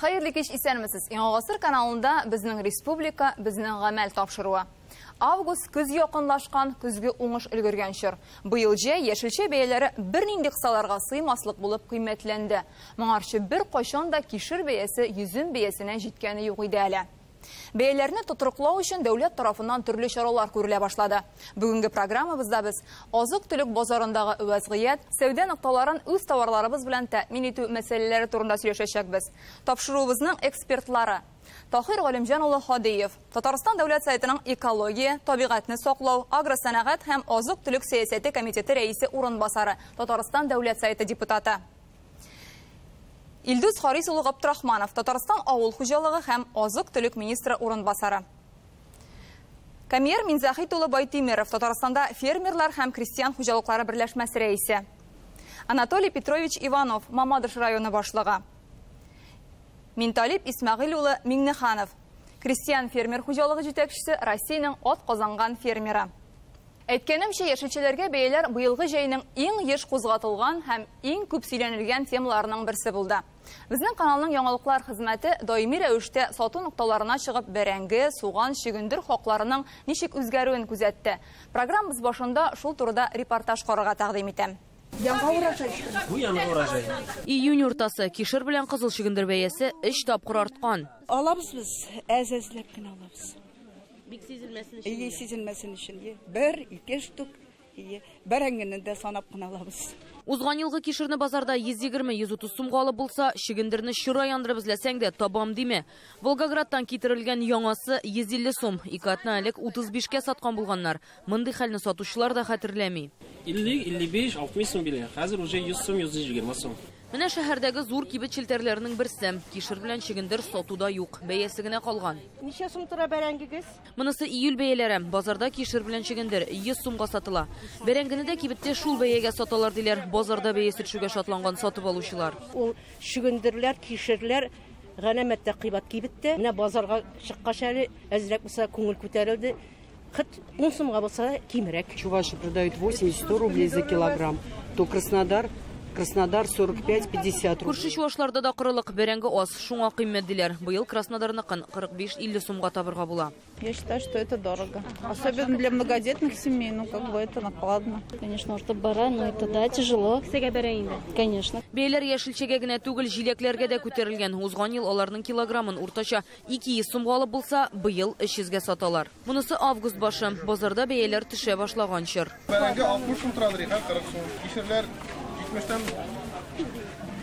Хәерле кич, исәнмесез. Яңа Гасыр каналында безнең республика, безнең гамәл тапшыруы. Август көз якынлашкан, көзге уңыш өлгергән чор. Быел җәй яшелчә бәяләре бернинди кысаларга сыймаслык булып кыйммәтләнде. Моңарчы бер кайчан да кишер бәясе йөзем бәясенә җиткәне юк иде әле. Бәяләрне тотрыклау өчен дәүләт тарафыннан төрле чаралар күрелә башлады. Бүгенге программабызда без азык-төлек базарындагы вәзгыять, сәүдә нокталарын үз товарларыбыз белән тәэмин итү мәсьәләләре турында сөйләшәчәкбез. Тапшыруыбызның экспертлары: Тахир Галимҗан улы Һадиев, Татарстан Дәүләт Советының экология, табигатьне саклау, агросәнәгать һәм азык-төлек сәясәте комитеты рәисе урынбасары, Татарстан Дәүләт Советы депутаты. Илдус Харис улы Габдрахманов, Татарстан авыл хуҗалыгы һәм азык-төлек министры урынбасары. Камияр Минзахит улы Байтимеров, Татарстанда фермерлар һәм крестьян хуҗалыклары берләшмәсе рәисе. Анатолий Петрович Иванов, Мамадыш районы башлыгы. Минталип Исмәгыйль улы Миңнеханов, крестьян фермер хуҗалыгы җитәкчесе, Россиянең ат казанган фермеры. Әйткәнемчә, яшелчәләргә бәяләр быелгы җәйнең иң еш кузгатылган һәм иң күп сөйләнелгән темаларының берсе булды. Безнең каналның яңалыклар хезмәте даими рәвештә сату нокталарына чыгып бәрәңге, суган, чөгендер хакларының ничек үзгәрүен күзәтте. Программабыз башында шул турыда репортаж карарга тәкъдим итәм. Яңа урожай. Бу яңа урожай. Июнь уртасы кишер белән кызыл чөгендер бәясе 3 тапкыр арткан. Алабыз без, әз-әзләп кенә алабыз. Бик сизелмәсен өчен. Ие, сизелмәсен өчен. Бер, ике штук. Ие, бәрәңгене дә санап кына алабыз. Узган елгы кишерне базарда 120-130 сумга алып булса, чөгендерне чыра яндырып эзләсәң дә табам димә. Волгоградтан китерелгән яңасы 150 сум, ике атна элек 35-кә саткан булганнар. Мондый хәлне сатучылар да хәтерләми. 50, 55, 60 сум биле. Хәзер уже 100 сум, 120 сум. Менә шәһәрдәге зур кибет челтәрләренең берсе. Кишер белән чөгендер сатуда юк, бәясе генә калган. Ничә сум тора бәрәңгегез? Монысы июль бәяләре. Базарда кишер белән чөгендер 100 сумга сатыла. Бәрәңгене дә кибеттә шул бәягә саталар диләр. Базарда бәясе төшүгә шатланган сатып алучылар. Ул чөгендерләр, кишерләр галәмәттә кыйбат кибеттә. Менә базарга чыккач әле әзрәк булса күңел күтәрелде. Хыт 10 сумга булса кимрәк. Чуваши продают 80-100 рублей за килограмм, то Краснодар 45-50 рублей. Күрше чувашларда да корылык, бәрәңге аз, шуңа кыйммәт диләр. Быел Краснодарныкын 45-50 сумга табырга була. Я считаю, что это дорого. Особенно для многодетных семей, ну как бы это накладно. Конечно, артып бара, но это да, тяжело. Кесәгә бәрә инде. Конечно. Бәяләр яшелчәгә генә түгел, җиләкләргә дә күтәрелгән. Узган ел аларның килограммын уртача 200 сумга алып булса, быел 300гә саталар. Монысы август башы. Базарда бәяләр төшә башлаган чор. Бәрәңге 60 сум тора, 40 сум. Кишерләр 70-тән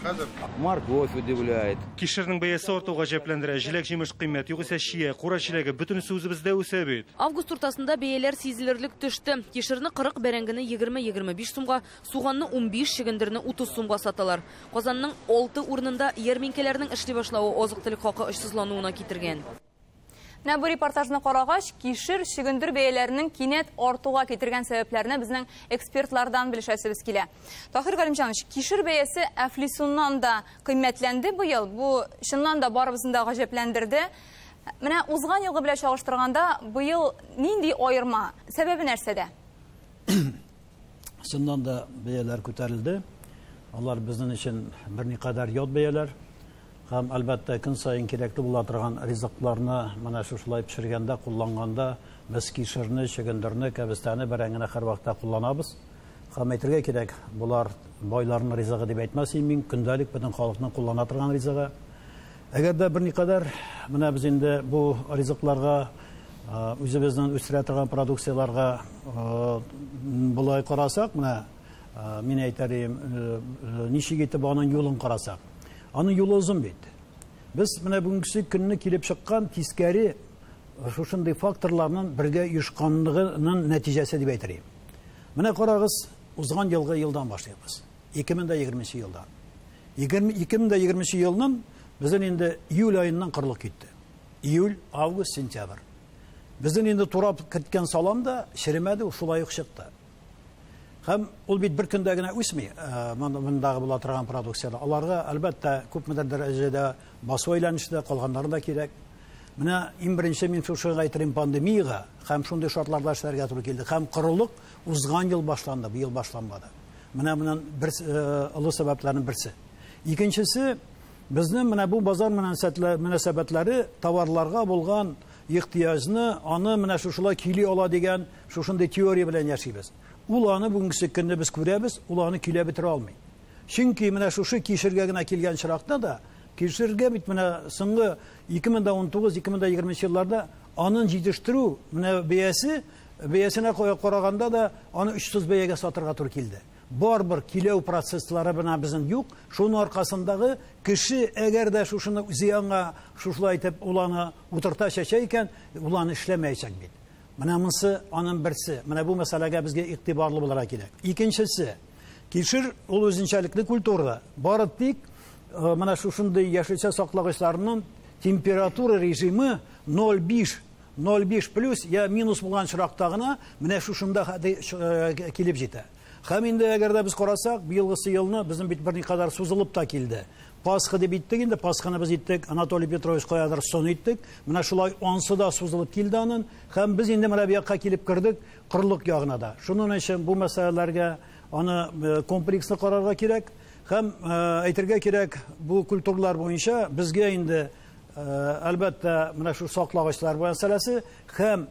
хәзер. Морковь удивляет. Кишернең бәясе арту гаҗәпләндерә. Җиләк-җимеш кыйммәт, югыйсә чия, кура җиләге бөтенесе үзебездә үсә бит. Август уртасында бәяләр сизелерлек төште. Кишерне 40, бәрәңгене 20-25 сумга, суганны 15, чөгендерне 30 сумга саталар. Казанның 6 урынында ярминкәләрнең эшли башлавы азык-төлек хакы очсызлануына китергән. Менә бу репортажны карагач, кишер, чөгендер бәяләренең кинәт артуга китергән сәбәпләрне безнең экспертлардан белешәсебез килә. Тахир Галимҗанович, кишер бәясе әфлисуннан да кыйммәтләнде быел. Бу чыннан да барыбызны да гаҗәпләндерде. Менә узган елгы белән чагыштырганда быел нинди аерма? Сәбәбе нәрсәдә? Чыннан да бәяләр күтәрелде. Алар безнең өчен берникадәр ят бәяләр. Һәм әлбәттә көн саен кирәкле була торган ризыкларны менә шушылай пешергәндә, кулланганда без кишерне, чөгендерне, кәбестәне, бәрәңгене һәрвакытта кулланабыз. Һәм әйтергә кирәк, булар байларның ризыгы дип әйтмәс идем мин, көндәлек бөтен халыкның куллана торган ризыгы. Әгәр дә берникадәр менә без инде бу ризыкларга, үзебезнең үстерә торган продукцияләргә болай карасак, менә мин әйтер идем, ничек итеп аның юлын карасак. Аның юлы озын бит. Без менә бүгенге көнне килеп чыккан тискәре шушындый факторларның бергә оешканлыгының нәтиҗәсе дип әйтер идем. Менә карагыз, узган елгы елдан башлыйбыз. 2020 елдан. 2020 елның безнең инде июль аеннан кырлык китте. Июль, август, сентябрь. Безнең инде турап керткән салам да черемәде, ул шулай ук чыкты. Һәм ул бит бер көндә генә үсми, мондагы була торган продукцияда. Аларга әлбәттә күпмедер дәрәҗәдә басу әйләнеше дә, калганнары да кирәк. Менә иң беренче мин шушыга әйтерем, пандемиягә һәм шундый шартларда эшләргә туры килде. Һәм корылык узган ел башланды, быел башланмады. Менә моннан бер олы сәбәпләрнең берсе. Икенчесе, Безнең менә бу базар мөнәсәбәтләре товарларга булган ихтыяҗны аны менә шушылай көйли ала дигән шушындый теория белән яшибез. Ул аны бүгенге көнне без күрәбез, ул аны көйләп бетерә алмый. Чөнки менә шушы кишергә генә килгән чиракта да, кишергә бит менә соңгы 2019-2020 елларда аның җитештерү менә бәясе, бәясенә караганда да аны 300 бәягә сатырга туры килде. Барбер киләү процесслары менә безнең юк. Шуның аркасындагы кеше әгәр дә шушыны зыянга шушылай итеп ул аны утырта чәчә икән, ул аны эшләмәячәк бит. Менә монысы аның берсе. Менә бу мәсьәләгә безгә игътибарлы булырга кирәк. Икенчесе, кишер ул үзенчәлекле культура. Бары тик менә шушындый яшелчә саклагычларының температура режимы 0,5 плюс я минус булган чиракта гына менә шушында килеп җитә. Һәм инде әгәр дә без карасак, быелгысы елны безнең бит берникадәр сузылып та килде. Пасха дип иттек инде, Пасханы без иттек, Анатолий Петрович каядыр сон иттек. Менә шулай ансы да сузылып килде анын. Һәм без инде менә бу якка килеп кердек, кырлык ягына да. Шуның өчен бу мәсьәләләргә аны комплекслы карарга кирәк. Һәм әйтергә кирәк, бу культуралар буенча безгә инде әлбәттә менә шу саклагычлар мәсьәләсе һәм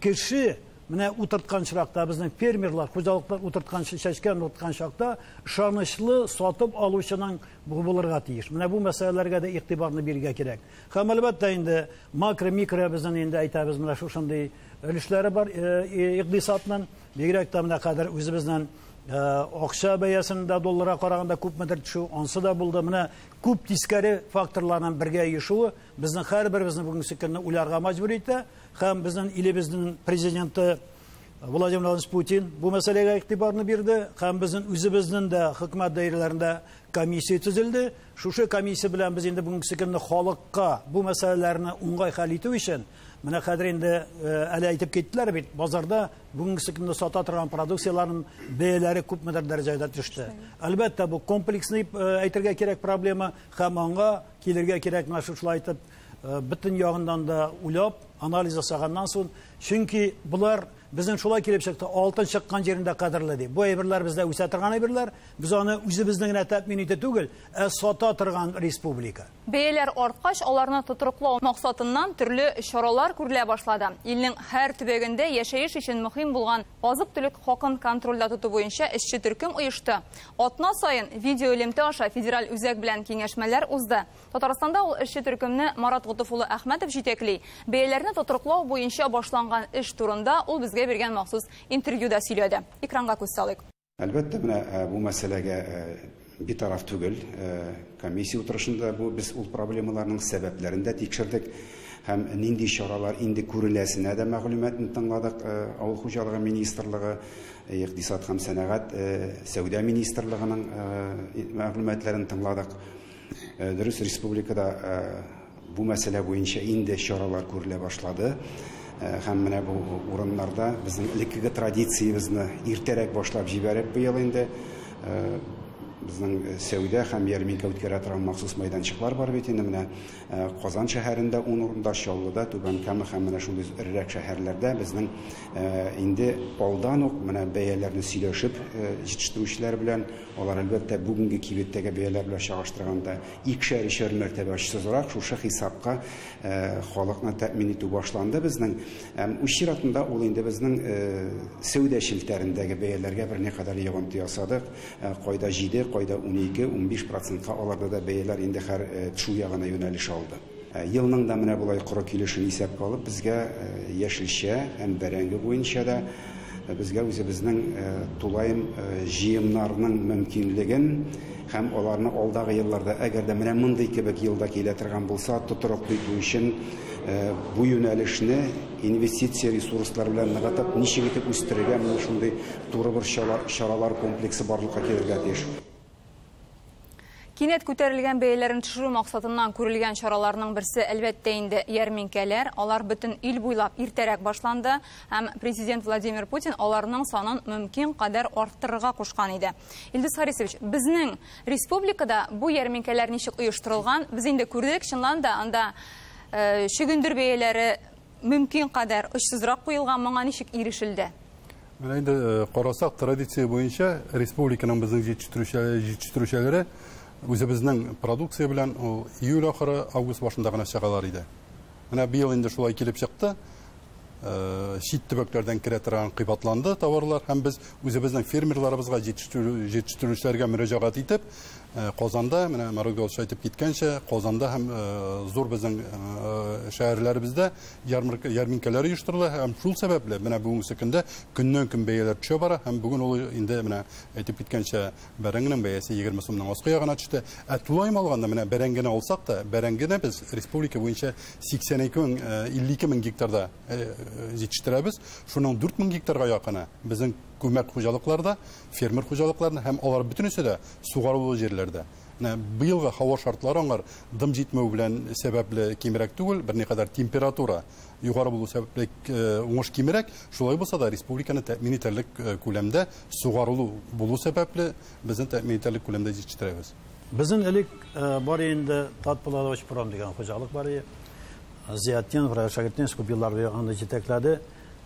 кеше менә утырткан чиракта безнең фермерлар, хуҗалыклар утырткан, чәчкән утырткан чакта ышанычлы сатып алучының бу булырга тиеш. Менә бу мәсьәләләргә дә игътибарны бирергә кирәк. Һәм әлбәттә инде макро, микро безнең инде әйтәбез, менә шушындый өлешләре бар икътисадның. Бигрәк тә менә хәзер үзебезнең акча бәясендә долларга караганда күпмедер төшү, ансы да булды. Менә күп тискәре факторларның бергә оешуы безнең һәрберебезне бүгенге көнне уйларга мәҗбүр итә. Һәм безнең илебезнең президенты Владимир Владимирович Путин бу мәсьәләгә игътибарны бирде. Һәм безнең үзебезнең дә хөкүмәт даирәләрендә комиссия төзелде. Шушы комиссия белән без инде бүгенге көнне халыкка бу мәсьәләләрне уңай хәл итү өчен менә хәзер инде әле әйтеп киттеләр бит, базарда бүгенге көнне сата торган продукцияләрнең бәяләре күпмедер дәрәҗәдә төште. Әлбәттә, бу комплексный әйтергә кирәк проблема, һәм аңа килергә кирәк менә шушылай итеп бөтен ягыннан да уйлап, анализ ясаганнан соң, чөнки булар безнең шулай килеп чыкты, алтын чыккан җирендә кадерле ди. Бу әйберләр бездә үсә торган әйберләр, без аны үзебезнең генә тәэмин итә түгел, ә сата торган республика. Бәяләр арткач, аларны тотрыклау максатыннан төрле чаралар күрелә башлады. Илнең һәр төбәгендә яшәеш өчен мөһим булган азык-төлек хакын контрольдә тоту буенча эшче төркем оешты. Атна саен видеоэлемтә аша федераль үзәк белән киңәшмәләр узды. Татарстанда ул эшче төркемне Марат Готыф улы Әхмәтов җитәкли. Бәяләрне тотрыклау буенча башланган эш турында ул безгә биргән махсус интервьюда сөйләде. Экранга күз салыйк. Әлбәттә, менә бу мәсьәләгә битараф түгел. Комиссия утырышында бу без ул проблемаларның сәбәпләрен дә тикшердек һәм нинди чаралар инде күреләсенә дә мәгълүматны тыңладык. Авыл хуҗалыгы министрлыгы, икътисад һәм сәнәгать, сәүдә министрлыгының мәгълүматларын тыңладык. Дөрес, республикада бу мәсьәлә буенча инде чаралар күрелә башлады. Һәм менә бу урыннарда безнең элеккеге традициябезне иртәрәк башлап җибәреп быел инде безнең сәүдә һәм ярминкә үткәрә торган махсус мәйданчыклар бар бит инде. Менә Казан шәһәрендә 10 урында, Чаллыда, Түбән Кама һәм менә шундый эрерәк шәһәрләрдә безнең инде алдан ук менә бәяләрне сөйләшеп җитештерүчеләр белән, алар әлбәттә бүгенге кибеттәге бәяләр белән чагыштырганда икешәр-өчәр мәртәбә очсызрак, шушы хисапка халыкны тәэмин итү башланды безнең. Үз чиратында ул инде безнең сәүдә челтәрендәге бәяләргә берникадәр йогынты ясадык. Кайда 7, кайда 12, 15 процентка аларда да бәяләр инде һәр төшү ягына юнәлеш алды. Елның да менә болай коры килешен исәпкә алып, безгә яшелчә һәм бәрәңге буенча да безгә үзебезнең тулаем җыемнарның мөмкинлеген һәм аларны алдагы елларда, әгәр дә менә мондый кебек елда килә торган булса, тотрыклы итү өчен бу юнәлешне инвестиция ресурслары белән ныгытып, ничек итеп үстерергә, менә шундый туры бер чаралар комплексы барлыкка килергә тиеш. Кинәт күтәрелгән бәяләрен төшерү максатыннан күрелгән чараларның берсе әлбәттә инде ярминкәләр. Алар бөтен ил буйлап иртәрәк башланды һәм президент Владимир Путин аларның санын мөмкин кадәр арттырырга кушкан иде. Илдус Харисович, безнең республикада бу ярминкәләр ничек оештырылган? Без инде күрдек, чыннан да анда чөгендер бәяләре мөмкин кадәр очсызрак куелган, моңа ничек ирешелде? Менә инде карасак, традиция буенча республиканың безнең җитештерүчеләре Үзебезнең продукция белән ул июль ахыры, август башында гына чыгалар иде. Менә быел инде шулай килеп чыкты. Чит төбәкләрдән керә торган кыйбатланды товарлар һәм без үзебезнең фермерларыбызга җитештерүчеләргә мөрәҗәгать итеп, Казанда, менә Марат Галович әйтеп киткәнчә, Казанда һәм зур безнең шәһәрләребездә ярмарка, ярминкәләр оештырыла һәм шул сәбәпле менә бүгенге көндә көннән-көн бәяләр төшә бара һәм бүген ул инде менә әйтеп киткәнчә бәрәңгенең бәясе 20 сумның аскы ягына төште. Ә тулаем алганда менә бәрәңгене алсак та, бәрәңгене без республика буенча 82 мең, 52 мең гектарда җитештерәбез. Шуның 4 мең гектарга якыны безнең күмәк хуҗалыкларда, фермер хуҗалыкларында һәм алар бөтенесе дә сугарулы җирләрдә. Менә быелгы һава шартлары аңар дым җитмәү белән сәбәпле кимрәк түгел, берникадәр температура югары булу сәбәпле уңыш кимрәк, шулай булса да республиканы тәэмин итәрлек күләмдә сугарылу булу сәбәпле безне тәэмин итәрлек күләмдә җитештерәбез. Безнең элек бар инде Татплодовощпром дигән хуҗалык бар иде. Зиятдинов, Равил Шагиртдинов күп еллар буе аны җитәкләде.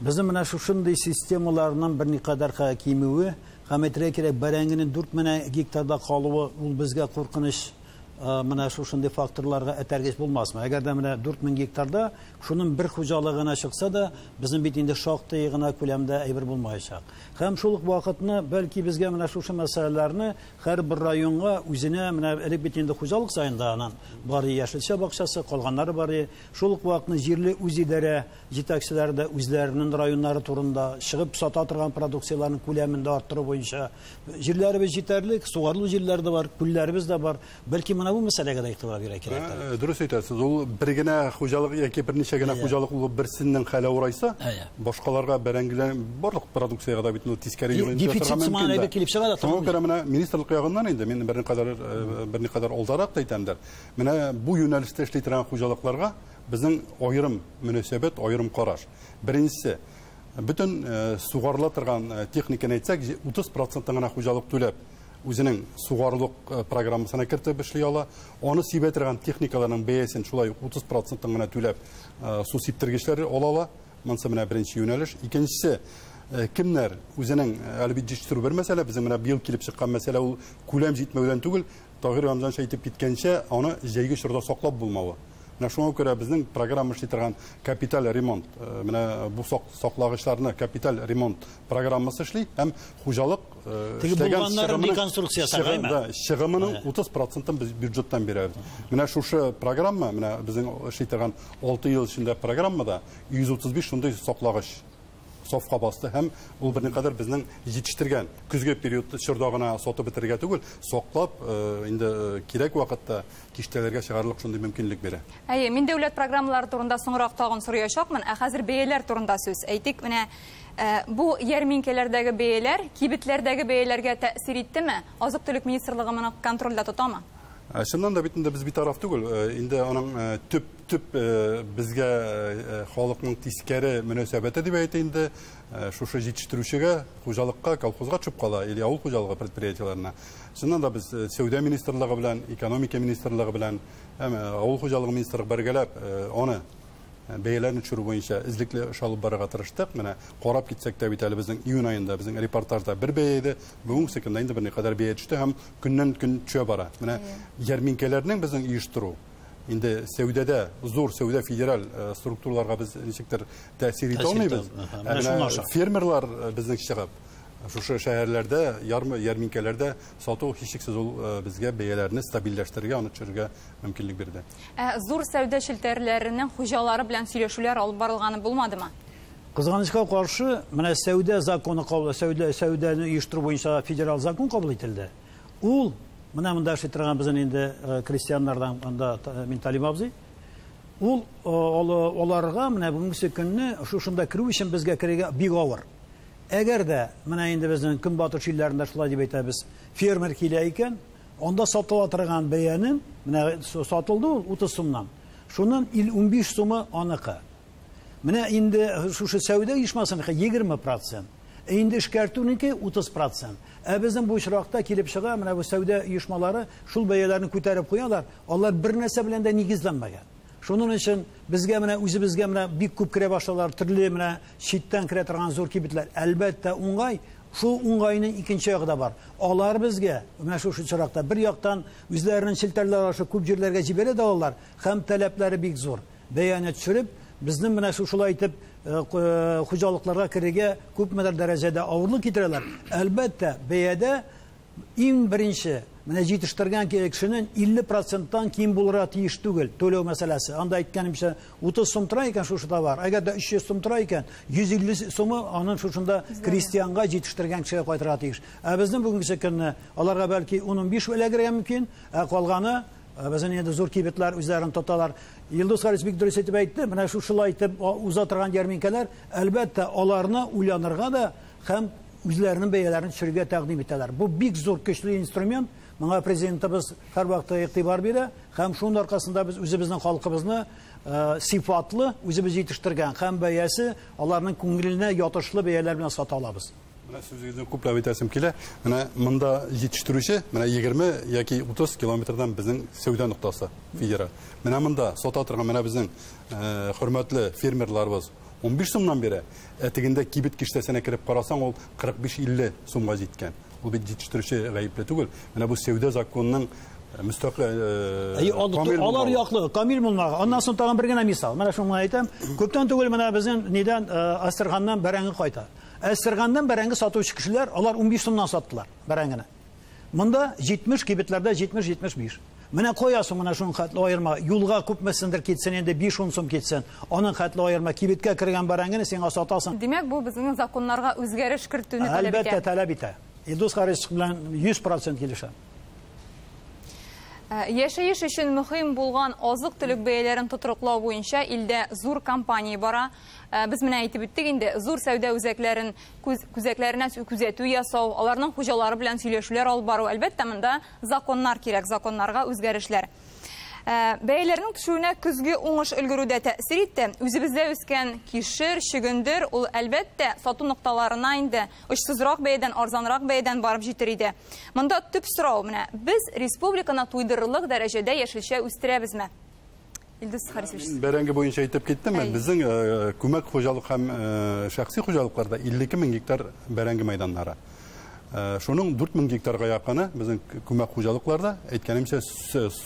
Безнең менә шушындый системаларның берникадәр кимүе һәм әйтергә кирәк, бәрәңгенең 4 мең гектарда калуы ул безгә куркыныч менә шушындый факторларга этәргеч булмасмы? Әгәр дә менә 4000 гектарда шуның бер хуҗалыгына чыкса да, безнең бит инде шактый гына күләмдә әйбер булмаячак. Һәм шул ук вакытны бәлки безгә менә шушы мәсьәләләрне һәрбер районга үзенә менә элек бит инде хуҗалык саен да анан бар яшелчә бакчасы, калганнары бар. Шул ук вакытны җирле үзидарә җитәкчеләре дә үзләренең районнары турында чыгып сата торган продукцияләрнең күләмен дә арттыру буенча җирләребез җитәрлек, сугарылу җирләре дә бар, күлләребез дә бар. Бәлки менә бу мәсьәләгә дә игътибар бирә кирәк. Дөрес әйтәсез, ул бер генә хуҗалык яки берничә генә хуҗалык булып берсенең хәле авырайса, башкаларга бәрәңгеләр барлык продукциягә дә бит тискәре йогынты Дефицит сыман әйбер килеп чыга да. Шуңа күрә менә министрлык ягыннан инде мин берникадәр алдарак та әйтәмдер. Менә бу юнәлештә эшли торган хуҗалыкларга безнең аерым мөнәсәбәт, аерым караш. Беренчесе, бөтен сугарыла торган техниканы әйтсәк, 30% гына хуҗалык түләп үзенең сугарылык программасына кертеп эшли ала. Аны сибә торган техникаларның бәясен шулай 30% гына түләп су сиптергечләр ала ала. Монысы менә беренче юнәлеш. Икенчесе, кемнәр үзенең әле бит җитештерү бер мәсьәлә, безнең менә быел килеп чыккан мәсьәлә ул күләм җитмәүдән түгел, Таһир Рамзанович әйтеп киткәнчә, аны җәйге чорда саклап булмавы. Менә шуңа күрә безнең программа эшли торган капиталь ремонт, менә бу саклагычларны капиталь ремонт программасы эшли һәм хуҗалык Теге булганнарын реконструкция ясагаймы? Чыгымының 30%-ын без бюджеттан бирәбез. Менә шушы программа, менә безнең эшли торган 6 ел эчендә программада 135 шундый саклагыч сафка басты һәм ул берникадәр безнең җитештергән көзге период чорда гына сатып бетерергә түгел, саклап инде кирәк вакытта киштәләргә чыгарлык шундый мөмкинлек бирә. Әйе, мин дәүләт программалары турында соңрак тагын сораячакмын, ә хәзер бәяләр турында сүз. Әйтик, менә бу ярминкәләрдәге бәяләр кибетләрдәге бәяләргә тәэсир иттеме? Азык-төлек министрлыгы моны контрольдә тотамы? Чыннан да бит инде без битараф түгел. Инде аның төп безгә халыкның тискәре мөнәсәбәте дип әйтә инде шушы җитештерүчегә, хуҗалыкка, колхозга төшеп кала или авыл хуҗалыгы предприятиеләренә. Чыннан да без сәүдә министрлыгы белән, экономика министрлыгы белән һәм авыл хуҗалыгы министрлыгы бергәләп аны бәяләрне төшерү буенча эзлекле эш алып барырга тырыштык. Менә карап китсәк тә бит әле безнең июнь аенда безнең репортажда бер бәя иде. Бүгенге көндә инде берникадәр бәя төште һәм көннән көн төшә бара. Менә ярминкәләрнең безнең оештыру инде сәүдәдә зур сәүдә федераль структураларга без ничектер тәэсир итә алмыйбыз. Фермерлар безнең чыгып шушы шәһәрләрдә ярминкәләрдә сату һичшиксез ул безгә бәяләрне стабильләштерергә, аны төшерергә мөмкинлек бирде. Зур сәүдә челтәрләренең хуҗалары белән сөйләшүләр алып барылганы булмадымы? Кызганычка каршы, менә сәүдә законы кабул, сәүдәне оештыру буенча федераль закон кабул ителде. Ул менә монда эшли торган безнең инде крестьяннардан анда Минталим абзый. Ул аларга менә бүгенге көнне шушында керү өчен безгә керергә бик авыр. Әгәр дә менә инде безнең көнбатыш илләрендә шулай дип әйтәбез, фермер килә икән, анда сатыла торган бәянең менә сатылды ул 30 сумнан. Шуннан 15 сумы аныкы. Менә инде шушы сәүдә оешмасыныкы 20%. Инде эшкәртүнеке 30%. Ә безнең бу очракта килеп чыга, менә бу сәүдә оешмалары шул бәяләрне күтәреп куялар, алар бер нәрсә белән дә нигезләнмәгән. Шуның өчен безгә менә үзебезгә менә бик күп керә башладылар, төрле менә читтән керә торган зур кибетләр. Әлбәттә, уңай, Шул уңайның икенче ягы да бар. Алар безгә менә шушы очракта бер яктан үзләренең челтәрләре аша күп җирләргә җибәрә дә алалар, һәм таләпләре бик зур. Бәяне төшереп, безнең менә шушылай итеп хуҗалыкларга керергә күпмедер дәрәҗәдә авырлык китерәләр. Әлбәттә, бәядә иң беренче менә җитештергән кешенең 50%-тан ким булырга тиеш түгел түләү мәсьәләсе. Анда әйткәнемчә 30 сум тора икән шушы товар. Әгәр дә 300 сум тора икән, 150 сумы аның шушында крестьянга җитештергән кешегә кайтырга тиеш. Ә безнең бүгенге көнне аларга бәлки 10-15 эләгергә мөмкин, ә калганы безнең инде зур кибетләр үзләрен тоталар. Илдус Харис бик дөрес итеп әйтте, менә шушылай итеп уза торган ярминкәләр, әлбәттә, аларны уйланырга да һәм үзләренең бәяләрен төшерергә тәкъдим итәләр. Бу бик зур көчле инструмент. Моңа президентыбыз һәрвакытта игътибар бирә һәм шуның аркасында без үзебезнең халкыбызны сыйфатлы, үзебез җитештергән һәм бәясе аларның күңеленә ятышлы бәяләр белән сата алабыз. Менә сүзегезне күпләп әйтәсем килә. Менә монда җитештерүче, менә 20 яки 30 километрдан безнең сәүдә ноктасы федераль. Менә монда сата торган менә безнең хөрмәтле фермерларыбыз 15 сумнан бирә. Ә тегендә кибет киштәсенә кереп карасаң, ул 45-50 сумга җиткән. Ул бит җитештерүче гаепле түгел. Менә бу сәүдә законының мөстәкыйль алар яклы, камил булмаган. Аннан соң тагын бер генә мисал. Менә шуны әйтәм. Күптән түгел менә безнең нидән Астраханнан бәрәңге кайта. Әстерханнан бәрәңге сатучы кешеләр, алар 15 сумнан саттылар бәрәңгене. Монда 70 кибетләрдә 70-75. Менә куясың менә шуның хәтле аерма, юлга күпмесендер китсен инде 5-10 сум китсен. Аның хәтле аерма кибеткә кергән бәрәңгене сиңа сатасың. Димәк, бу безнең законнарга үзгәреш кертүне таләп итә. Әлбәттә, таләп итә. Илдус Харисов белән 100% килешәм. Яшәеш өчен мөһим булган азык-төлек бәяләрен тотрыклау буенча илдә зур кампания бара. Без менә әйтеп үттек инде, зур сәүдә үзәкләрен күзәкләренә күзәтү ясау, аларның хуҗалары белән сөйләшүләр алып бару. Әлбәттә, монда законнар кирәк, законнарга үзгәрешләр. Бәяләрнең төшүенә көзге уңыш өлгерүдә тәэсир итте. Үзебездә үскән кишер, чөгендер, ул әлбәттә сату нокталарына инде очсызрак бәядән, арзанрак бәядән барып җитер иде. Монда төп сорау менә: без республиканы туйдырырлык дәрәҗәдә яшелчә үстерәбезме? Илдус Харисович. Бәрәңге буенча әйтеп киттем. Безнең күмәк хуҗалык һәм шәхси хуҗалыкларда 52 мең гектар бәрәңге мәйданнары. Шуның 4 мең гектарга якыны безнең күмәк хуҗалыкларда, әйткәнемчә,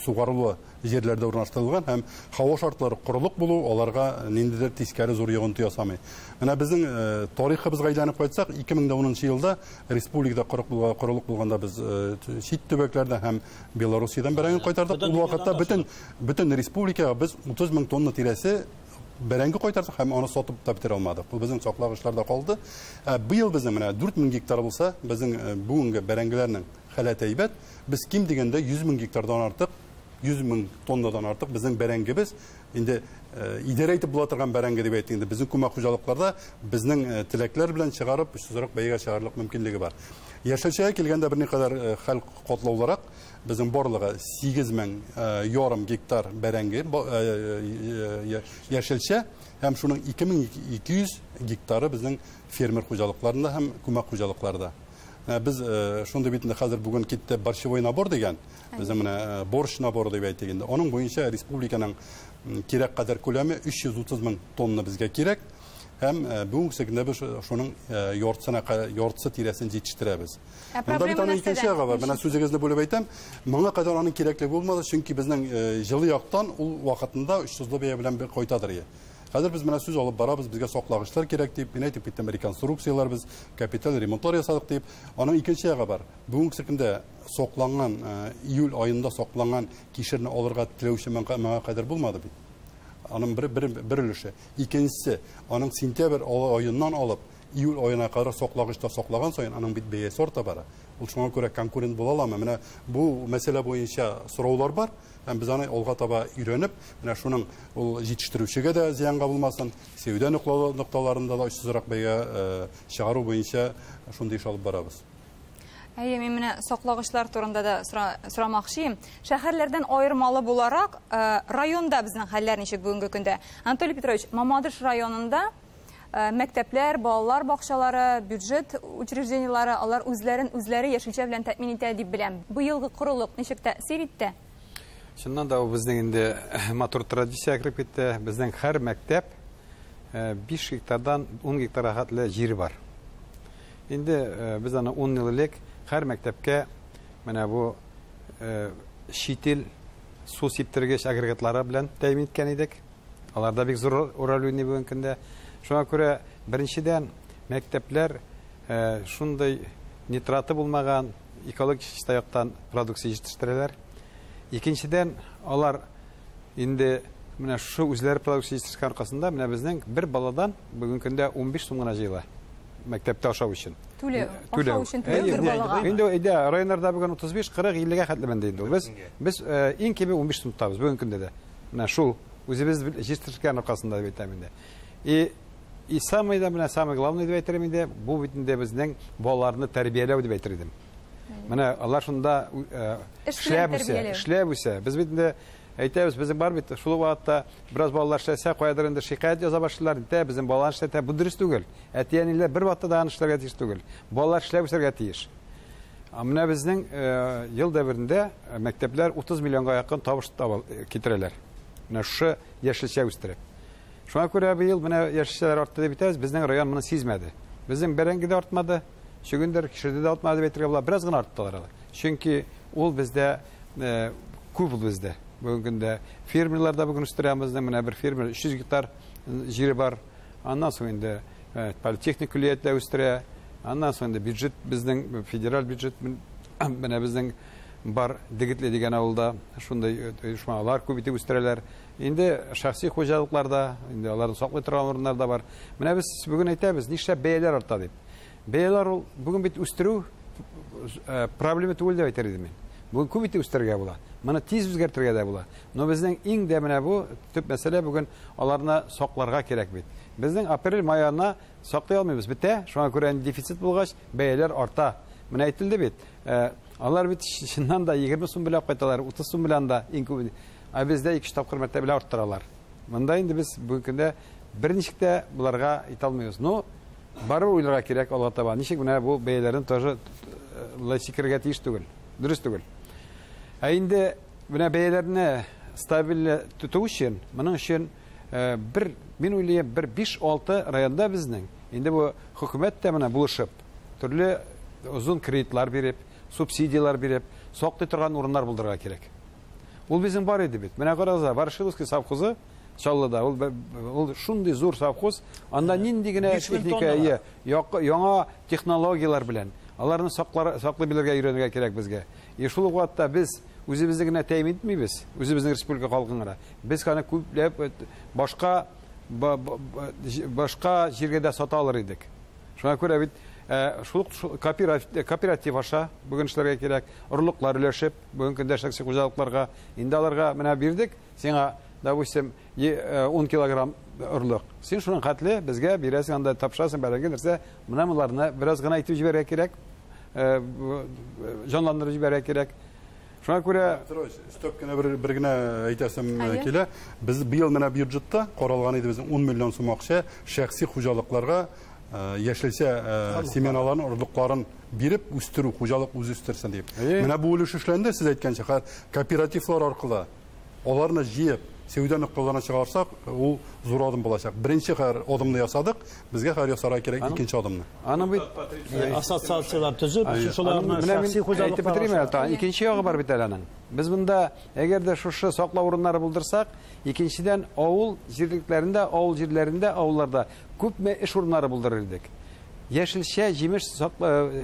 сугарылы җирләрдә урнаштырылган һәм һава шартлары корылык булу аларга ниндидер тискәре зур йогынты ясамый. Менә безнең тарихыбызга әйләнеп кайтсак, 2010 елда республикада корылык булганда без чит төбәкләрдән һәм Белоруссиядән бәрәңге кайтардык. Ул вакытта бөтен республикага без 30 мең тонна тирәсе бәрәңге кайтардык һәм аны сатып та бетерә алмадык. Бу безнең саклагычларда калды. Быел безнең менә 4 мең гектар булса, безнең бүгенге бәрәңгеләрнең халәте әйбәт. Без ким дигәндә 100 мең гектардан артык, 100 мең тоннадан артык безнең бәрәңгебез инде идарә итеп була торган бәрәңге дип әйтик инде. Безнең күмәк хуҗалыкларда безнең теләкләр белән чыгарып, очсызрак бәягә чыгарлык мөмкинлеге бар. Яшелчәгә килгәндә берникадәр хәл катлаулырак. Безнең барлыгы 8 мең ярым гектар бәрәңге яшелчә һәм шуның 2200 гектары безнең фермер хуҗалыкларында һәм күмәк хуҗалыкларда. Без шундый бит инде хәзер бүген китте борщевой набор дигән, безнең менә борщ наборы дип әйтик инде. Аның буенча республиканың кирәк кадәр күләме 330 мең тонна безгә кирәк. Һәм бүгенге көндә без шуның яртысы тирәсен җитештерәбез. Монда бит аның икенче ягы бар. Менә сүзегезне бүлеп әйтәм. Моңа кадәр аның кирәклеге булмады, чөнки безнең җылы яктан ул вакытында очсызлы бәя белән кайтадыр иде. Хәзер без менә сүз алып барабыз, безгә саклагычлар кирәк дип, мин әйтеп киттем, реконструкцияләр без, капиталь ремонтлар ясадык дип. Аның икенче ягы бар. Бүгенге көндә сакланган, июль аенда сакланган кишерне алырга теләүче моңа кадәр булмады бит. Аның бер өлеше. Икенчесе, аның сентябрь аеннан алып июль аена кадәр саклагычта саклаган саен аның бит бәясе арта бара. Ул шуңа күрә конкурент була аламы? Менә бу мәсьәлә буенча сораулар бар. Һәм без аны алга таба өйрәнеп, менә шуның ул җитештерүчегә дә зыянга булмасын, сәүдә нокталарында да очсызрак бәягә чыгару буенча шундый эш алып барабыз. Әйе, мин менә саклагычлар турында да сорамакчы. Шәһәрләрдән аермалы буларак, районда безнең хәлләр ничек бүгенге көндә? Анатолий Петрович, Мамадыш районында мәктәпләр, балалар бакчалары, бюджет учреждениеләре, алар үзләрен үзләре яшелчә белән тәэмин итә дип беләм. Быелгы корылык ничек тәэсир итте? Чыннан да безнең инде матур традиция кереп китте. Безнең һәр мәктәп 5 гектардан 10 гектарга хәтле җир бар. Инде без аны 10 ел элек һәр мәктәпкә менә бу чит ил су сиптергеч агрегатлары белән тәэмин иткән идек. Алар да бик зур роль уйный бүгенге көндә. Шуңа күрә беренчедән мәктәпләр шундый нитраты булмаган экологик чиста яктан продукция җитештерәләр. Икенчедән, алар инде менә шушы үзләре продукция җитешкән аркасында менә безнең бер баладан бүгенге көндә 15 сум гына җыела мәктәптә ашау өчен. Түләү, ашау өчен түләү бер балага. Инде әйдә, районнарда бүген 35, 40, 50-гә хәтле менде инде. Без иң киме 15 сум тотабыз бүгенге көндә дә. Менә шул үзебез җитешкән аркасында дип әйтәм инде. И самый да менә самый главный дип әйтер инде, бу бит инде безнең балаларны тәрбияләү дип әйтер идем. Менә алар шунда эшләп үсә. Без бит инде әйтәбез, безнең бар бит шул вакытта бераз балалар эшләсә, каядыр инде шикаять яза башлыйлар, инде безнең балалар эшләтә, бу дөрес түгел. Әти-әниләр бер вакытта да аны эшләргә тиеш түгел. Балалар эшләп үсәргә тиеш. Ә менә безнең ел дәверендә мәктәпләр 30 миллионга якын табыш китерәләр. Менә шушы яшелчә үстереп. Шуңа күрә быел менә яшелчәләр артты дип әйтәбез, безнең район моны сизмәде. Безнең бәрәңге дә артмады, чөгендер, кишерде дә артмады дип әйтергә була, бераз гына арттылар алар. Чөнки ул бездә күп ул бездә. Бүгенге көндә фермерлар да бүген үстерә безнең, менә бер фермер 300 гектар җире бар. Аннан соң инде политехник көллияте үстерә. Аннан соң инде бюджет безнең федераль бюджет менә безнең бар Дегетле дигән авылда шундый оешмалар күп итеп үстерәләр. Инде шәхси хуҗалыкларда, инде аларны саклый торган урыннар да бар. Менә без бүген әйтәбез, нишләп бәяләр арта дип. Бәяләр ул бүген бит үстерү проблема түгел дип әйтер идем мин. Бүген күп итеп үстерергә була. Моны тиз үзгәртергә дә була. Но безнең иң дә менә бу төп мәсьәлә бүген аларны сакларга кирәк бит. Безнең апрель май аена саклый алмыйбыз, бетә. Шуңа күрә дефицит булгач, бәяләр арта. Менә әйтелде бит. Алар бит чыннан да 20 сум белән кайталар, 30 сум белән дә иң күбе. Ә бездә 2 тапкыр мәртәбә арттыралар. Монда инде без бүгенге көндә берничек тә буларга итә алмыйбыз. Но барыбер уйларга кирәк алга таба. Ничек менә бу бәяләрне тоже сикерергә тиеш түгел. Дөрес түгел. Ә инде менә бәяләрне стабиль тоту өчен, моның өчен бер, мин уйлыйм, бер 5-6 районда безнең инде бу хөкүмәт тә менә булышып, төрле озын кредитлар биреп, субсидияләр биреп, саклый торган урыннар булдырырга кирәк. Ул безнең бар иде бит. Менә карагыз, Ворошиловский совхозы Чаллыда, ул шундый зур совхоз, анда нинди генә техника, яңа технологияләр белән аларны саклый белергә өйрәнергә кирәк безгә. И шул ук вакытта без үзебезне генә тәэмин итмибез, үзебезнең республика халкын гына. Без аны күпләп башка җиргә дә сата алыр идек. Шуңа күрә бит шул кооператив аша бүген эшләргә кирәк, орлыклар өләшеп, бүгенге көндә шәхси хуҗалыкларга инде аларга менә бирдек, сиңа, допустим, 10 килограмм орлык. Син шуның хәтле безгә бирәсең, анда тапшырасың, бәрәңге нәрсә, менә боларны бераз гына итеп җибәрергә кирәк, җанландырып җибәрергә кирәк. Шуңа күрә өстәп кенә бер генә әйтәсем килә. Без быел менә бюджетта каралган иде безнең 10 миллион сум акча шәхси хуҗалыкларга яшелчә семеналарын, орлыкларын биреп үстерү, хуҗалык үзе үстерсен дип. Менә бу өлеш эшләнде, сез әйткәнчә, хәзер кооперативлар аркылы аларны җыеп, сәүдә нокталарына чыгарсак, ул зур адым булачак. Беренче хәзер адымны ясадык, безгә хәзер ясарга кирәк икенче адымны. Аны бит ассоциацияләр төзеп, шуларны шәхси хуҗалыклар. Икенче ягы бар бит әле аның. Без монда әгәр дә шушы саклау урыннары булдырсак, икенчедән авыл җирлекләрендә, авыл җирләрендә, авылларда күпме эш урыннары булдырыр идек. Яшелчә, җимеш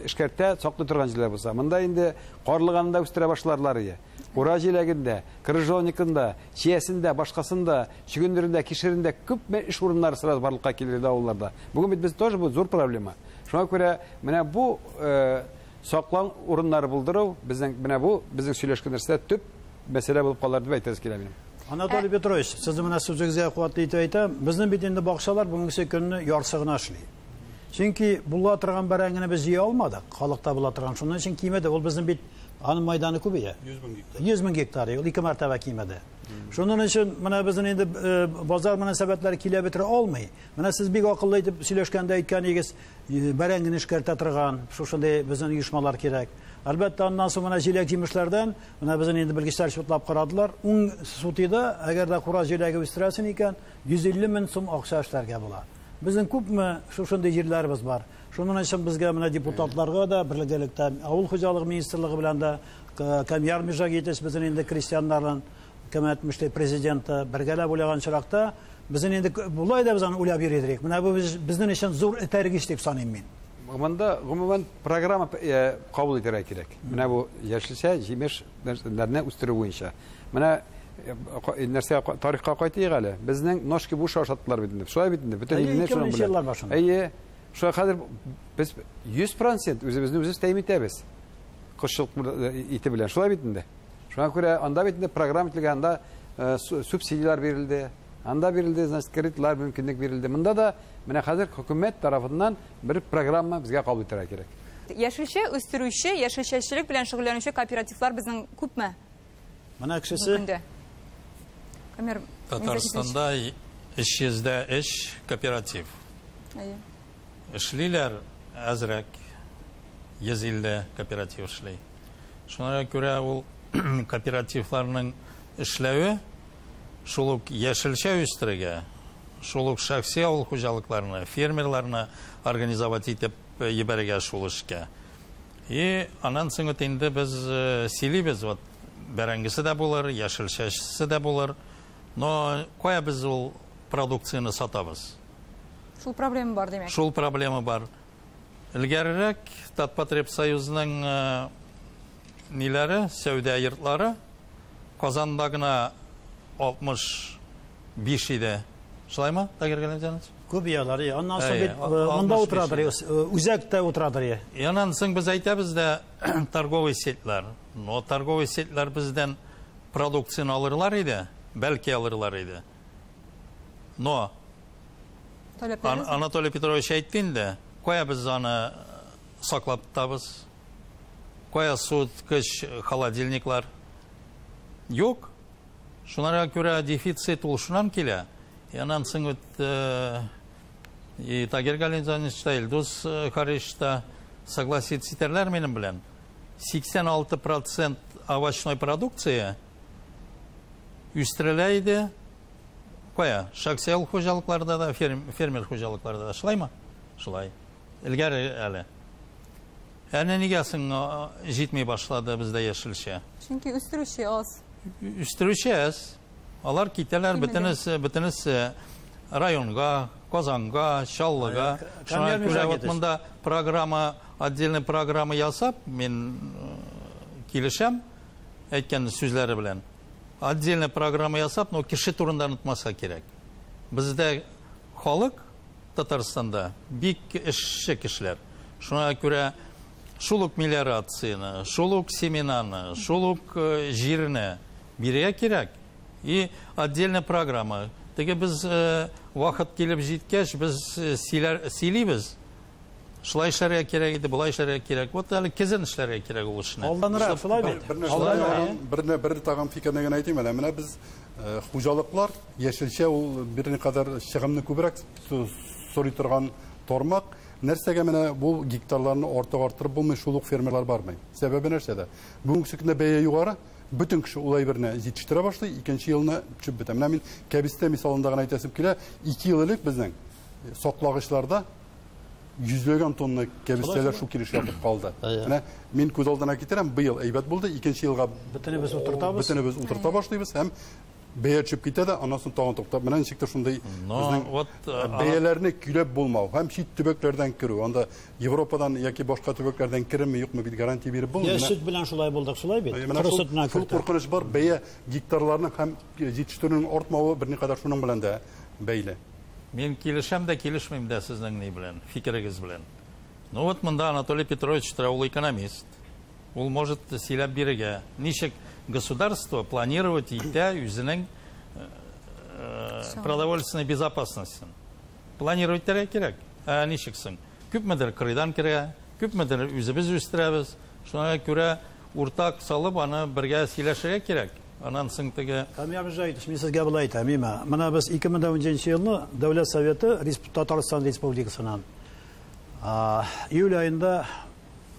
эшкәртә, саклый торган җирләр булса. Монда инде карлыганны да үстерә башларлар иде. Кура җиләгендә, крыжовникында, чиясендә, башкасында, чөгендерендә, кишерендә күпме эш урыннары сразу барлыкка килер иде авылларда. Бүген бит без тоже бу зур проблема. Шуңа күрә менә бу саклау урыннары булдыру безнең менә бу безнең сөйләшкән нәрсә төп мәсьәлә булып калыр дип әйтәсе килә минем. Анатолий Петрович, сезнең менә сүзегезгә куәтле итеп әйтәм, безнең бит инде бакчалар бүгенге көнне ярсы гына эшли. Чөнки була торган бәрәңгене без җыя алмадык, халыкта була торган. Шуның өчен кимеде. Ул безнең бит аның майданы күбәя. 100 мең гектар. 100 мең гектар, ул ике мәртәбә кимеде. Шуның өчен менә безнең инде базар мөнәсәбәтләре килә бетерә алмый. Менә сез бик акыллы итеп сөйләшкәндә әйткән идегез, бәрәңгене эшкәртә торган, шушындый безнең оешмалар кирәк. Әлбәттә, аннан соң менә җиләк-җимешләрдән, менә безнең инде белгечләр чутлап карадылар, 10 сутыйда, әгәр дә кура җиләге үстерәсең икән, 150 мең сум акча эшләргә була. Безнең күпме шушындый җирләребез бар. Шуның өчен безгә менә депутатларга да, берлектә авыл хуҗалыгы министрлыгы белән дә, Камьяр Мижагитович безнең инде крестьяннарның кем әйтмешли президенты бергәләп уйлаган чиракта, безнең инде болай да без аны уйлап йөри идек. Менә бу безнең өчен зур этәргеч дип саныйм мин. Монда гомумән программа кабул итәргә кирәк. Менә бу яшелчә, җимешләрне үстерү буенча. Менә нәрсә тарихка кайтыйк әле. Безнең ножки буш ашаттылар бит инде. Шулай бит инде. Бөтен илне шуның белән. Әйе. Шулай хәзер без 100% үзебезне үзебез тәэмин итәбез. Кошчылык ите белән. Шулай бит инде. Шуңа күрә анда бит инде программа ителгән, анда субсидияләр бирелде. Анда бирелде, значит, кредитлар мөмкинлек бирелде. Монда да менә хәзер хөкүмәт тарафыннан бер программа безгә кабул итәргә кирәк. Яшелчә үстерүче, яшелчәчелек белән шөгыльләнүче кооперативлар безнең күпме? Менә кешесе. Татарстанда 303 кооператив. Эшлиләр әзрәк, 150 кооператив эшли. Шуңа күрә ул кооперативларның эшләве шул ук яшелчә үстерергә, шул ук шәхси авыл хуҗалыкларны, фермерларны организовать итеп җибәрергә шул эшкә. И аннан соң инде без сөйлибез, вот бәрәңгесе дә булыр, яшелчәсе дә булыр, но кая без ул продукцияне сатабыз? Шул проблема бар, димәк. Шул проблема бар. Элгәрерәк Татпотребсоюзның ниләре, сәүдә йортлары Казанда гына 65 иде. Шулаймы, Тагир Галимҗанович? Күп ялар, аннан соң бит монда утырадыр, үзәктә утырадыр. Аннан соң без әйтәбез дә торговый сетьләр. Но торговый сетьләр бездән продукцияне алырлар иде, бәлки алырлар иде. Но Анатолий Петрович әйтте инде, кая без аны саклап тотабыз? Кая суыткыч, холодильниклар? Юк. Шуңа күрә дефицит ул шуннан килә. Аннан соң вот и Тагир Галимҗанович та, Илдус Харич та согласиться итәрләр минем белән. 86% овощной продукции үстерелә иде. Кая? Шәхси авыл хуҗалыкларда да, фермер хуҗалыкларда да. Шулаймы? Шулай. Элгәре әле. Әнә нигә соң җитми башлады бездә яшелчә? Чөнки үстерүче аз. Үстерүче аз. Алар китәләр бөтенесе районга, Казанга, Чаллыга. Шуңа күрә вот монда программа, отдельная программа ясап, мин килешәм әйткән сүзләре белән. Отдельная программа ясап, но кеше турында онытмаска кирәк. Бездә халык Татарстанда бик эшче кешеләр. Шуңа күрә шул ук мелиорацияне, шул ук семенаны, шул ук җирне бирергә кирәк. И отдельная программа. Теге без вакыт килеп җиткәч, без сөйлибез. Шулай эшләргә кирәк иде, болай эшләргә кирәк. Вот әле кезен эшләргә кирәк ул эшне. Алданрак, шулай бит. Бер тагын фикерне генә әйтим әле. Менә без хуҗалыклар яшелчә ул берникадәр чыгымны күбрәк сорый торган тармак. Нәрсәгә менә бу гектарларны артык арттырып булмый, шул ук фермерлар бармый. Сәбәбе нәрсәдә? Бүгенге көндә бәя югары, бөтен кеше ул әйберне җитештерә башлый, икенче елны төшеп бетә. Менә мин кәбестә мисалында гына әйтәсем килә, 2 ел элек безнең саклагычларда йөзләгән тонна кәбестәләр шул килеш ятып калды. Менә мин күз алдына китерәм, быел әйбәт булды, икенче елга бөтенебез утыртабыз. Бөтенебез утырта башлыйбыз һәм бәя төшеп китә дә, аннан соң тагын туктап. Менә ничектер шундый безнең бәяләрне көйләп булмау һәм чит төбәкләрдән керү. Анда Европадан яки башка төбәкләрдән кереме юкмы бит гарантия биреп булмый. Я сөт белән шулай булдык, шулай бит. Коры сөт белән шул куркыныч бар, бәя гектарларның һәм җитештерүнең артмавы берникадәр шуның белән дә бәйле. Мин килешәм дә, килешмим дә сезнең ни белән, фикерегез белән. Ну вот монда Анатолий Петрович тора, ул экономист. Ул может сөйләп бирергә, ничек государство планировать итә үзенең продовольственной безопасностен. Планировать итәргә кирәк. Ә ничек соң? Күпмедер кырыйдан керә, күпмедер үзебез үстерәбез. Шуңа күрә уртак салып аны бергә сөйләшергә кирәк. Аннан соң теге Камил Мижаитович, мин сезгә болай әйтәм, име? Менә без 2017 елны Дәүләт Советы Татарстан Республикасыннан июль аенда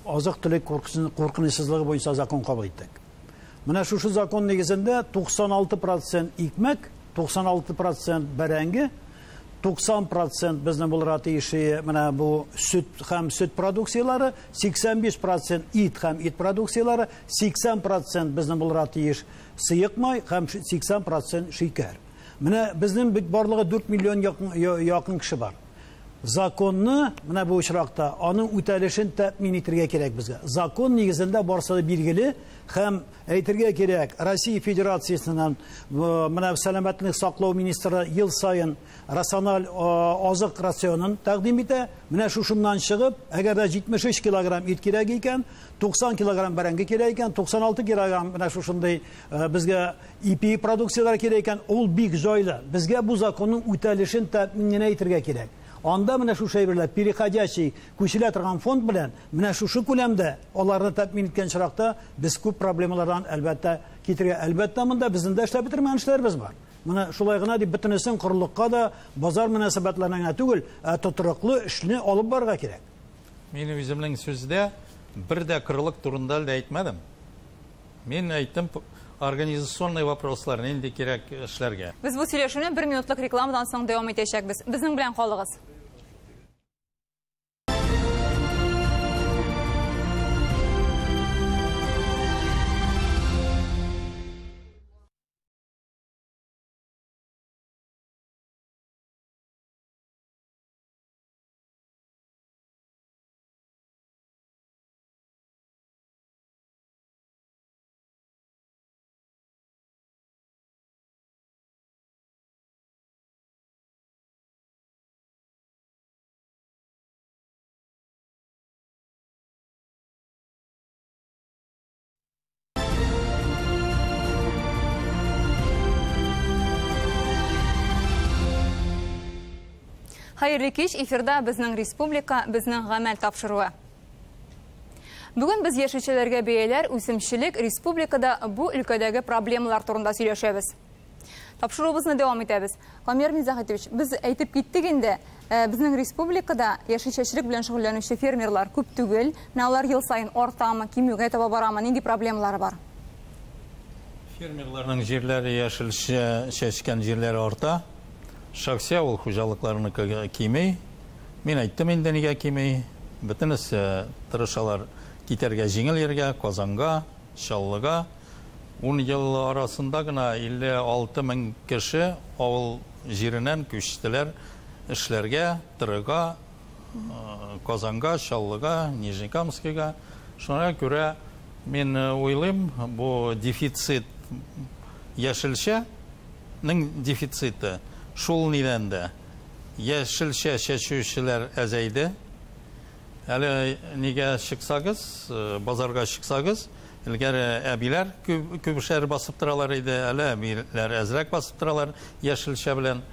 азык-төлек куркынычсызлыгы буенча закон кабул иттек. Менә шушы закон нигезендә 96% икмәк, 96% бәрәңге, 90% безнең булырга тиеше менә бу сөт һәм сөт продукцияләре, 85% ит һәм ит продукцияләре, 80% безнең булырга тиеш сыек май һәм 80% шикәр. Менә безнең бит барлыгы 4 миллион якын кеше бар. Законны менә бу очракта аның үтәлешен тәэмин итәргә кирәк безгә. Закон нигезендә барсы да билгеле һәм әйтергә кирәк, Россия Федерациясеннән менә сәламәтлек саклау министры ел саен рациональ азык рационын тәкъдим итә. Менә шушыннан чыгып, әгәр дә 73 килограмм ит кирәк икән, 90 килограмм бәрәңге кирәк икән, 96 килограмм менә шушындый безгә ипи продукцияләре кирәк икән, ул бик җайлы. Безгә бу законның үтәлешен тәэмин итәргә кирәк. Анда менә шушы әйберләр переходящий күчелә торган фонд белән менә шушы күләмдә аларны тәэмин иткән чиракта без күп проблемалардан әлбәттә китергә. Әлбәттә монда безнең дә эшләп бетермәгән эшләребез бар. Менә шулай гына дип бөтенесен корылыкка да, базар мөнәсәбәтләренә генә түгел, ә тотрыклы эшне алып барырга кирәк. Мин үземнең сүздә бер дә корылык турында да әйтмәдем. Мин әйттем организационный вопрослар нинди кирәк эшләргә. Без бу сөйләшүне бер минутлык рекламадан соң дәвам итәчәкбез. Безнең белән калыгыз. Хәерле кич, эфирда безнең республика, безнең гамәл тапшыруы. Бүген без яшелчәләргә бәяләр, үсемчелек, республикада бу өлкәдәге проблемалар турында сөйләшәбез. Тапшыруыбызны дәвам итәбез. Камияр Мирзаһитович, без әйтеп киттек инде, безнең республикада яшелчәчелек белән шөгыльләнүче фермерлар күп түгел. Менә алар ел саен артамы, кимүгә таба барамы, нинди проблемалары бар? Фермерларның җирләре яшелчә чәчкән җирләре арта. Шәхси авыл хуҗалыкларыныкы кими. Мин әйттем инде нигә кими. Бөтенесе тырышалар китәргә җиңел җиргә, Казанга, Чаллыга. 10 ел арасында гына 56 мең кеше авыл җиреннән күчтеләр эшләргә, Тырыга, Казанга, Чаллыга, Нижнекамскига. Шуңа күрә мин уйлыйм, бу дефицит яшелчәнең дефициты шул нидән дә яшелчә чәчүчеләр әзәйде. Әле нигә чыксагыз, базарга чыксагыз, элгәре әбиләр күбешәр басып торалар иде, әле әбиләр әзрәк басып торалар яшелчә белән.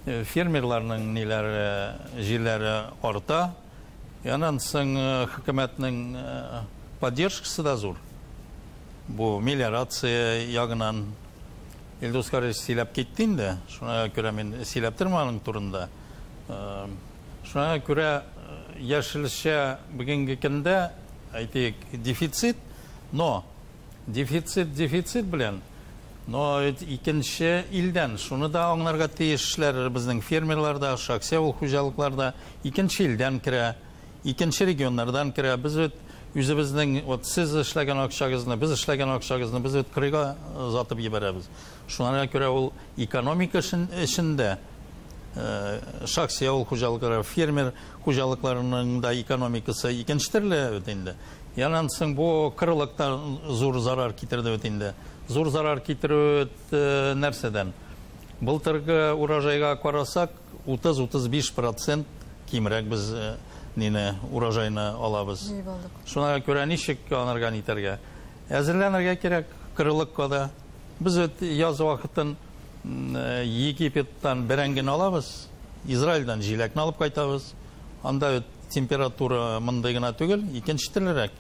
Фермерларның ниләре, җирләре арта. Аннан соң хөкүмәтнең поддержкасы да зур. Бу мелиорация ягыннан Илдус Карич сөйләп китте инде. Шуңа күрә мин сөйләп тормам аның турында. Шуңа күрә яшелчә бүгенге көндә, әйтик, дефицит, но дефицит дефицит белән, но икенче илдән шуны да аңларга тиешләр безнең фермерлар да, шәхси авыл хуҗалыклар да икенче илдән керә, икенче регионнардан керә. Без бит үзебезнең, вот сез эшләгән акчагызны, без эшләгән акчагызны без бит кырыйга затып җибәрәбез. Шуңа күрә ул экономика эчендә шәхси авыл хуҗалыклары, фермер хуҗалыкларының да экономикасы икенче төрле бит инде. Яннан соң бу кырылыкта зур зарар китерде бит инде. Зур зарар китерү нәрсәдән? Былтыргы урожайга карасак, 30-35% кимрәк без нине урожайны алабыз. Шуңа күрә ничек анарга нитәргә? Әзерләнергә кирәк кырылыкка да. Без бит яз вакытын Египеттан бәрәңгене алабыз, Израильдән җиләкне алып кайтабыз. Анда бит температура мондый гына түгел, икенче төрлерәк.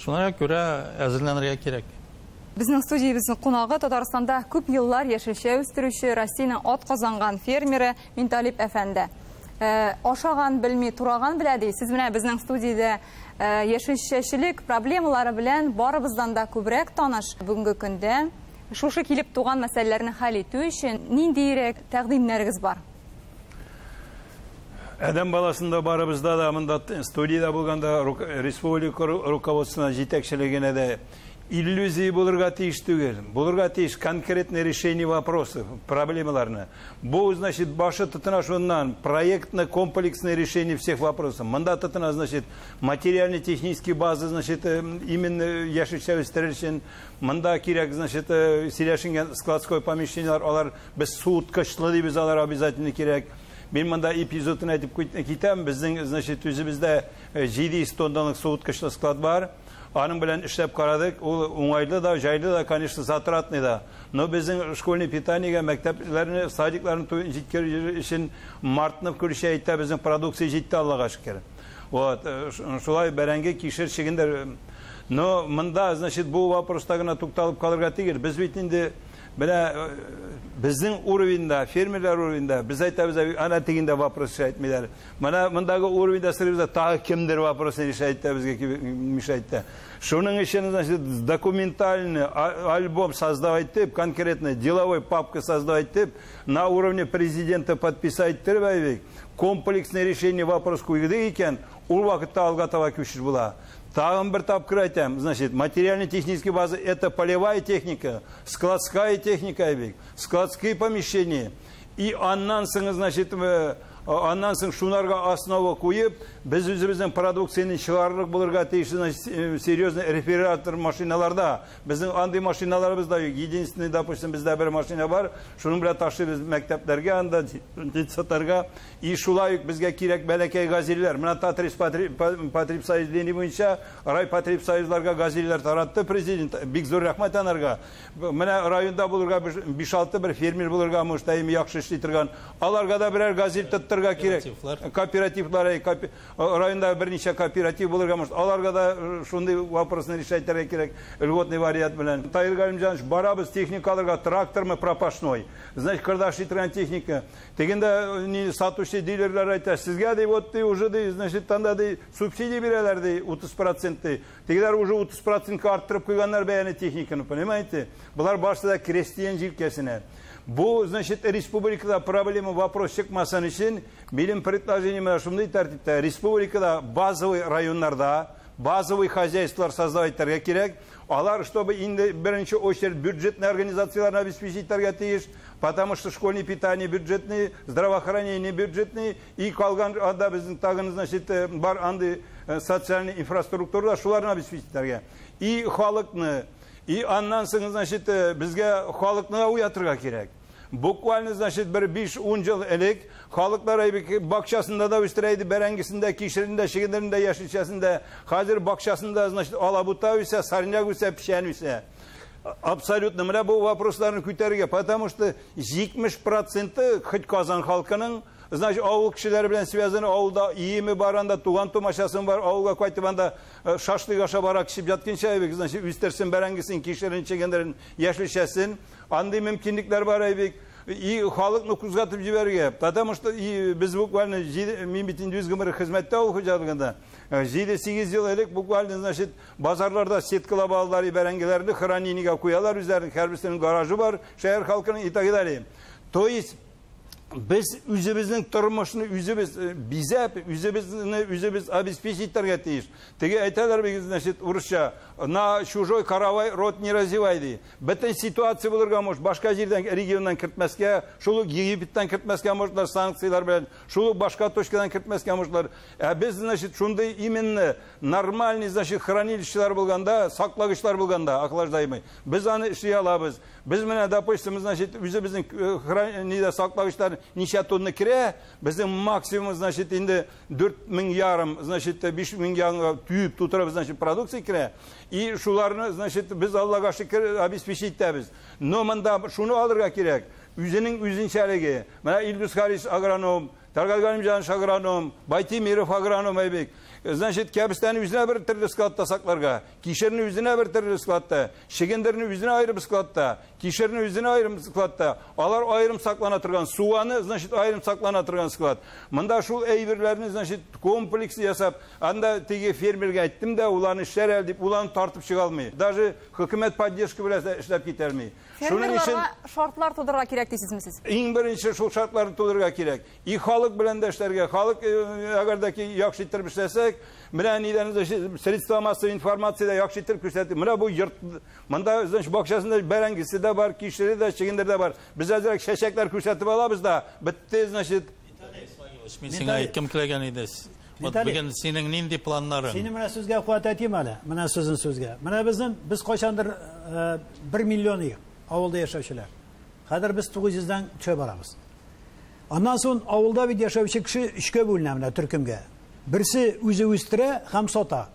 Шуңа күрә әзерләнергә кирәк. Безнең студиябезнең кунагы Татарстанда күп еллар яшелчә үстерүче Россиянең атказанган фермеры Минталип әфәнде. Ашаган белми, тураган белә ди. Сез менә безнең студиядә яшелчәчелек проблемалары белән барыбыздан да күбрәк таныш. Бүгенге көндә шушы килеп туган мәсьәләләрне хәл итү өчен ниндирәк тәкъдимнәрегез бар? Адәм баласында барыбызда да монда студиядә булганда республика руководствосына җитәкчелегенә дә иллюзия булырга тиеш түгел. Булырга тиеш конкретное решение вопросов, проблемаларны. Бу, значит, башы тотына шуннан проектно-комплексное решение всех вопросов. Монда тотына, значит, материально-технические базы, значит, именно яшелчә үстерер өчен монда кирәк, значит, сөйләшенгән складской помещениелар, алар без суыткычлы дибез, алар обязательно кирәк. Мин монда эпизодын әйтеп китәм. Безнең, значит, үзебездә 700 тонналык суыткычлы склад бар. Аның белән эшләп карадык. Ул уңайлы да, җайлы да, конечно, затратный да. Но безнең школьный питаниегә, мәктәпләрне, садикларны җиткерү өчен мартны күршә әйтә, безнең продукция җитте, Аллага шөкер. Вот, шулай бәрәңге, кишер, чөгендер. Но монда, значит, бу вопроста гына тукталып калырга түгел. Без бит инде менә безнең уровеньда, фермерлар уровеньда, без әйтәбез, ана тегендә вопрос әйтмиләр. Менә мондагы уровеньда сырыбызда тагы кемдер вопросын решать итә, безгә мешать итә. Шуның өчен, значит, документальный альбом создавать итеп, конкретно деловой папка создавать итеп, на уровне президента подписать иттереп, комплексное решение вопрос куйды икән, ул вакытта алга таба күчеш була. Тагын бер тапкыр әйтәм, значит, материально-техническая база – это полевая техника, складская техника, складские помещения. И аннан соң, значит, аннан соң шунарга основа куеп, без үзебезнең продукцияне чыгарырлык булырга тиеш, значит, серьезный рефрижератор машиналарда. Безнең андый машиналарыбыз да юк. Единственный, допустим, бездә бер машина бар, шуның белән ташыйбыз мәктәпләргә, анда детсадларга. И шулай ук безгә кирәк бәләкәй газельләр. Менә Татпотребсоюз буенча райпотребсоюзларга газельләр таратты президент. Бик зур рәхмәт анарга. Менә районда булырга 5-6 бер фермер булырга, может, әйме яхшы эшли торган. Аларга да берәр газель тоттырга кирәк. Кооперативлар, районда берничә кооператив булырга, может, аларга да шундый вопросны решать итәргә кирәк, льготный вариант белән. Таир Галимҗанович, барабыз техника алырга, трактормы пропашной. Значит, кырда эшли торган техника. Тегендә ни сатучы дилерлар әйтә, сезгә ди, вот ди, уже ди, значит, анда ди, субсидия бирәләр ди, 30% ди. Тегеләр уже 30% арттырып куйганнар бәяне техниканы, понимаете? Болар барысы да крестьян җилкәсенә. Бу, значит, республикада проблема вопрос чыкмасын өчен, минем предложением менә шундый тәртиптә, республикада базовый районнарда базовый хозяйстволар создавать итәргә кирәк. Алар, чтобы инде беренче очередь бюджетный организацияларны обеспечить итәргә тиеш, потому что школьное питание бюджетный, здравоохранение бюджетный, и калган анда безнең тагын, значит, бар андый социальный инфраструктура, шуларны обеспечить итәргә. И халыкны, и аннан соң, значит, безгә халыкны уятырга кирәк. Буквально, значит, бер 5-10 ел элек халыклар бакчасында да үстерә иде, бәрәңгесендә, кишерендә, чөгендерендә, яшелчәсендә. Хәзер бакчасында, значит, алабута үсә, сорняк үсә, печән үсә. Абсолютно менә бу вопросларны күтәрергә, потому что 70% хоть Казан халкының, значит, авыл кешеләре белән связаны, авылда иеме бар, анда туган тумачасы бар, авылга кайтып анда шашлык аша бара кишеп ятканча, значит, үстерсен бәрәңгесен, кишерен, чөгендерен, яшелчәсен. Андый мөмкинлекләр бар бик. И халыкны кузгатып җибәрергә. Потому что и без буквально мин бит инде үз гомер хезмәттә авыл хуҗалыгында. 7-8 ел элек буквально, значит, базарларда сеткалап алдылар бәрәңгеләрне, хранениегә куялар үзләренең, һәрберсенең гаражы бар, шәһәр халкының и так далее. То есть без үзебезнең тормышны үзебез бизәп, үзебезне үзебез обеспечить итәргә тиеш. Теге әйтәләр бит, значит, урысча, на чужой каравай рот не разевай ди. Бөтен ситуация булырга может, башка җирдән, регионнан кертмәскә, шул ук Египеттән кертмәскә можлар санкцияләр белән, шул ук башка точкадан кертмәскә можлар. Ә без, значит, шундый именно нормальный, значит, хранилищелар булганда, саклагычлар булганда, охлаждаемый. Без аны эшли алабыз. Без менә, допустим, значит, үзебезнең нидә саклагычлар ничә тонна керә, безнең максимум, значит, инде 4500, значит, 5500 төеп тутырып, значит, продукция керә. И шуларны, значит, без Аллага шөкер обеспечить итәбез. Но монда шуны алырга кирәк. Үзенең үзенчәлеге. Менә Илдус Харис агроном, Таргат Галимҗанович агроном, Байтимиров агроном әйбек. Значит, кәбестәне үзенә бер төрле складта сакларга, кишерне үзенә бер төрле складта, чөгендерне үзенә аерым складта, кишерне үзенә аерым складта, алар аерым саклана торган, суганы, значит, аерым саклана торган склад. Монда шул әйберләрне, значит, комплекс ясап, анда теге фермерга әйттем дә, уларны эшләр әле дип, уларны тартып чыга алмый. Даже хөкүмәт поддержка белән эшләп китә алмый. Шуның өчен Фермерларга шартлар тудырырга кирәк дисезме сез? Иң беренче шул шартларны тудырырга кирәк. И халык белән дә эшләргә, халык әгәр дә ки яхшы иттереп эшләсәк, менә нидән средства массовой информации да яхшы иттереп күрсәтеп, менә бу йорт, монда, значит, бакчасында бәрәңгесе дә бар, кишере дә, чөгендер дә бар. Без әзрәк чәчәкләр күрсәтеп алабыз да, бетте, значит. Мин сиңа әйткем килгән иде. Вот бүген синең нинди планнарың? Сине менә сүзгә куәт әйтим әле. Менә сүзен сүзгә. Менә безнең без кайчандыр 1 миллион идек авылда яшәүчеләр. Хәзер без 900-дән төшә барабыз. Аннан соң авылда бит яшәүче кеше өчкә бүленә менә төркемгә. Берсе үзе үстерә һәм сата.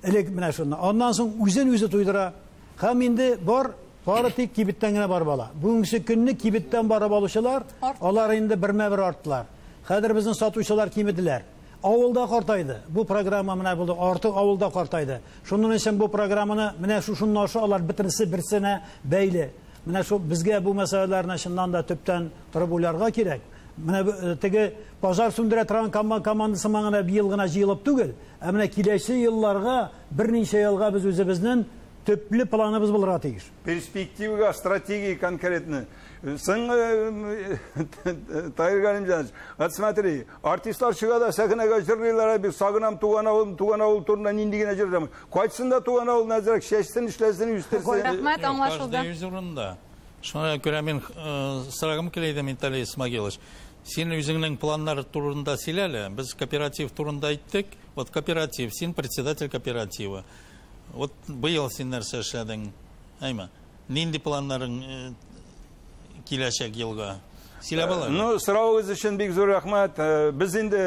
Элек менә шуны. Аннан соң үзен үзе туйдыра. Һәм инде бар бары тик кибеттән генә барып ала. Бүгенге көнне кибеттән барып алучылар, алар инде бермә-бер арттылар. Хәзер безнең сатучылар кимеделәр. Авылда картайды. Бу программа менә булды. Артык авылда картайды. Шуның өчен бу программаны менә шушыннан аша алар бөтенесе берсенә бәйле. Менә шу безгә бу мәсьәләләрне чыннан да төптән торып уйларга кирәк. Менә теге пожар сүндерә торган командасы гына быел гына җыелып түгел, ә менә киләсе елларга, берничә елга без үзебезнең төпле планыбыз булырга тиеш. Перспективага, стратегия конкретно. Соң, Таһир Галимҗанович, вот смотри, артистлар чыга да сәхнәгә җырлыйлар, бик сагынам туган авылым, туган авыл турында нинди генә җыр. Кайтсын да туган авылына әзрәк чәчсен, эшләсен, үстерсен. Рәхмәт, аңлашылды. Каждый үз урынында. Шуңа күрә мин сорагым килә иде, Миталий Исмагилович. Син үзеңнең планнар турында сөйлә әле. Без кооператив турында әйттек. Вот кооператив, син председатель кооператива. Вот быел син нәрсә эшләдең? Әйме? Нинди планнарың киләчәк елга? Сөйләп ал әле. Ну, соравыгыз өчен бик зур рәхмәт. Без инде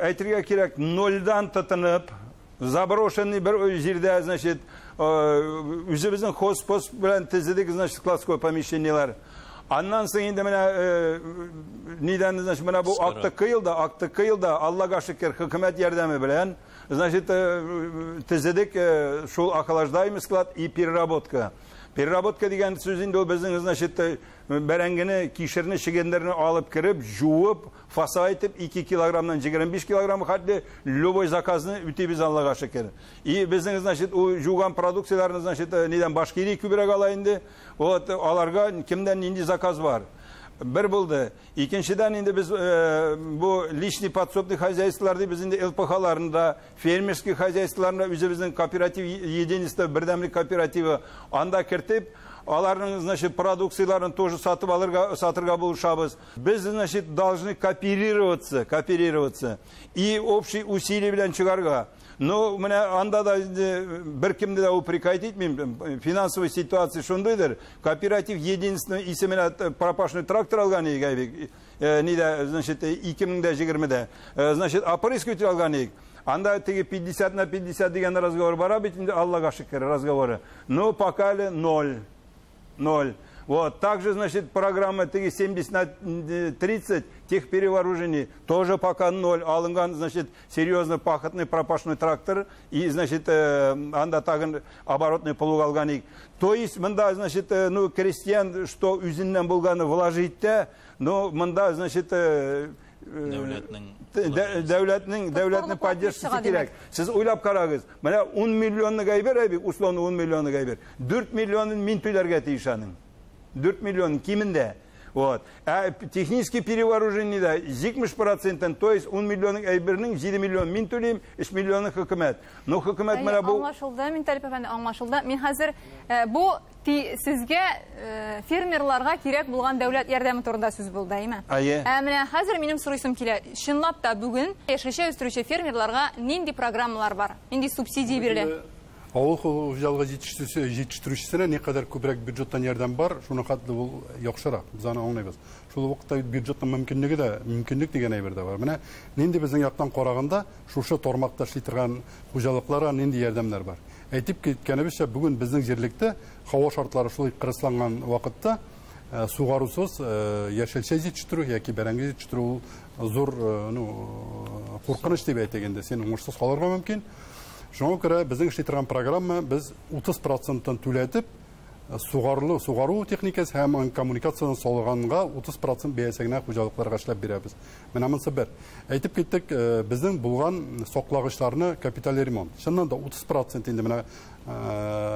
әйтергә кирәк, нольдан тотынып, заброшенный бер җирдә, значит, үзебезнең хозпост белән төзедек, значит, складское помещениеләр. Аннан соң инде менә нидән, значит, менә бу актыкы елда, Аллага шөкер, хөкүмәт ярдәме белән, значит, төзедек шул охлаждаемый склад и переработка. Переработка дигән сүз инде ул безнең, значит, бәрәңгене, кишерне, чөгендерне алып кереп, жуып, фаса итеп 2 килограммнан 25 килограмм хәтле любой заказны үтибез, Аллага шөкер. И безнең, значит, ул жуган продукцияләрне, значит, нидән Башкирия күбрәк ала инде. Вот аларга кемдән нинди заказ бар. Бер булды. Икенчедән инде без бу личный подсобный хозяйстволар дип без инде ЛПХ-ларында, фермерский хозяйстволарында үзебезнең кооператив единство, бердәмлек кооперативы анда кертеп, аларның, значит, продукцияларын тоже сатып алырга, сатырга булышабыз. Без, значит, должны кооперироваться, кооперироваться и общий усилия белән чыгарга. Но менә анда да инде бер кемне дә упрекать итмим, финансовый ситуация шундыйдыр. Кооператив единственный исеменә пропашный трактор алган идек, нидә, значит, 2020-дә. Значит, опрыскиватель алган идек. Анда теге 50 на 50 дигән разговор бара бит инде, Аллага шөкер, разговоры. Но пока әле ноль. Ноль. Вот. Также, значит, программа теге 70 на 30 тех перевооружений тоже пока ноль. Алынган, значит, серьезно пахотный пропашной трактор и, значит, анда тагын оборотный плуг алган ик. То есть, мында, значит, ну, крестьян, что үзеннән булганы вложить та, но мында, значит, дәүләтнең поддержкасы кирәк. Сез уйлап карагыз. Менә 10 миллионны әйбер, әйбер, условно 10 миллионны әйбер. 4 миллионын мин түләргә тиеш аның. 4 миллион кимендә. Вот. А технический перевооружение да 70%, то есть 10 миллионның әйбернең 7 миллион мин түлим, 3 миллионы хөкүмәт. Но хөкүмәт менә бу Аңлашылды, Минталип әфәнде, аңлашылды. Мин хәзер бу сезгә фермерларга кирәк булган дәүләт ярдәме турында сүз булды, әйме? Әйе. Ә менә хәзер минем сорыйсым килә. Чынлап та бүген яшелчә үстерүче фермерларга нинди программалар бар? Нинди субсидия бирелә? Авыл хуҗалыгы җитештерүчесенә никадәр күбрәк бюджеттан ярдәм бар, шуның хәтле ул яхшырак. Без аны аңлыйбыз. Шул вакытта бюджетның мөмкинлеге дә, мөмкинлек дигән әйбер дә бар. Менә нинди безнең яктан караганда, шушы тармакта эшли торган хуҗалыкларга нинди ярдәмнәр бар. Әйтеп киткәнебезчә, бүген безнең җирлектә һава шартлары шулай кырысланган вакытта сугарусыз яшелчә җитештерү яки бәрәңге җитештерү ул зур, ну, Куркыныч дип әйтик инде, син уңышсыз калырга мөмкин. Шуңа күрә безнең эшли торган программа без 30%-тан түләтеп, сугарылу, сугару техникасы һәм коммуникацияны салганга 30% бәясе генә хуҗалыкларга эшләп бирәбез. Менә монысы бер. Әйтеп киттек, безнең булган саклагычларны капиталь ремонт. Чыннан да 30% инде менә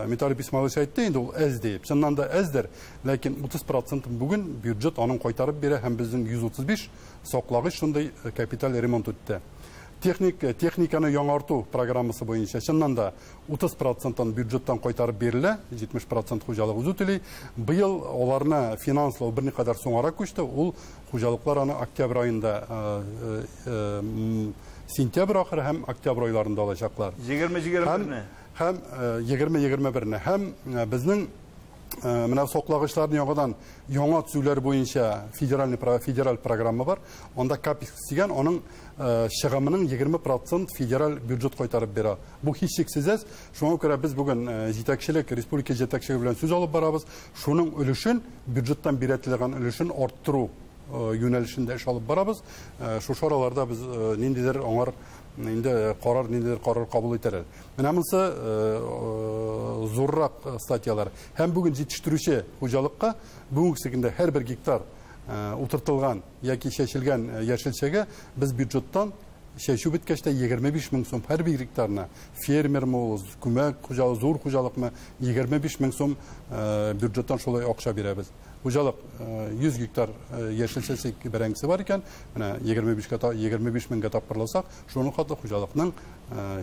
Виталий Письмович әйтте инде ул әз дип. Чыннан да әздер, ләкин 30% бүген бюджет аның кайтарып бирә һәм безнең 135 саклагыч шундый капиталь ремонт үтте. Техниканы яңарту программасы буенча чыннан да 30%-тан бюджеттан кайтарып бирелә, 70% хуҗалык үзе түли. Быел аларны финанслау берникадәр соңарак күчте. Ул хуҗалыклар аны октябрь аенда, сентябрь ахыры һәм октябрь айларында алачаклар. 20-21-не. Һәм 20-21-не. Һәм безнең менә саклагычларны яңадан яңа төзүләр буенча федераль программа бар. Анда капекс дигән аның чыгымының 20% федераль бюджет кайтарып бирә. Бу һичшиксез әз. Шуңа күрә без бүген җитәкчелек, республика җитәкчелеге белән сүз алып барабыз. Шуның өлешен, бюджеттан бирәтелгән өлешен арттыру юнәлешендә эш алып барабыз. Шушы араларда без ниндидер аңар инде карар, ниндидер карар кабул итәләр. Менә монысы зуррак статьялар. Һәм бүген җитештерүче хуҗалыкка бүгенге көндә һәрбер гектар утыртылган яки чәчелгән яшелчәгә без бюджеттан чәчү беткәч тә 25 мең сум һәрбер гектарына, фермермы ул, күмәк хуҗалык, зур хуҗалыкмы, 25 мең сум бюджеттан шулай акча бирәбез. Хуҗалык 100 гектар яшелчәсе бәрәңгесе бар икән, менә 25 меңгә тапкырласак, шуның хәтле хуҗалыкның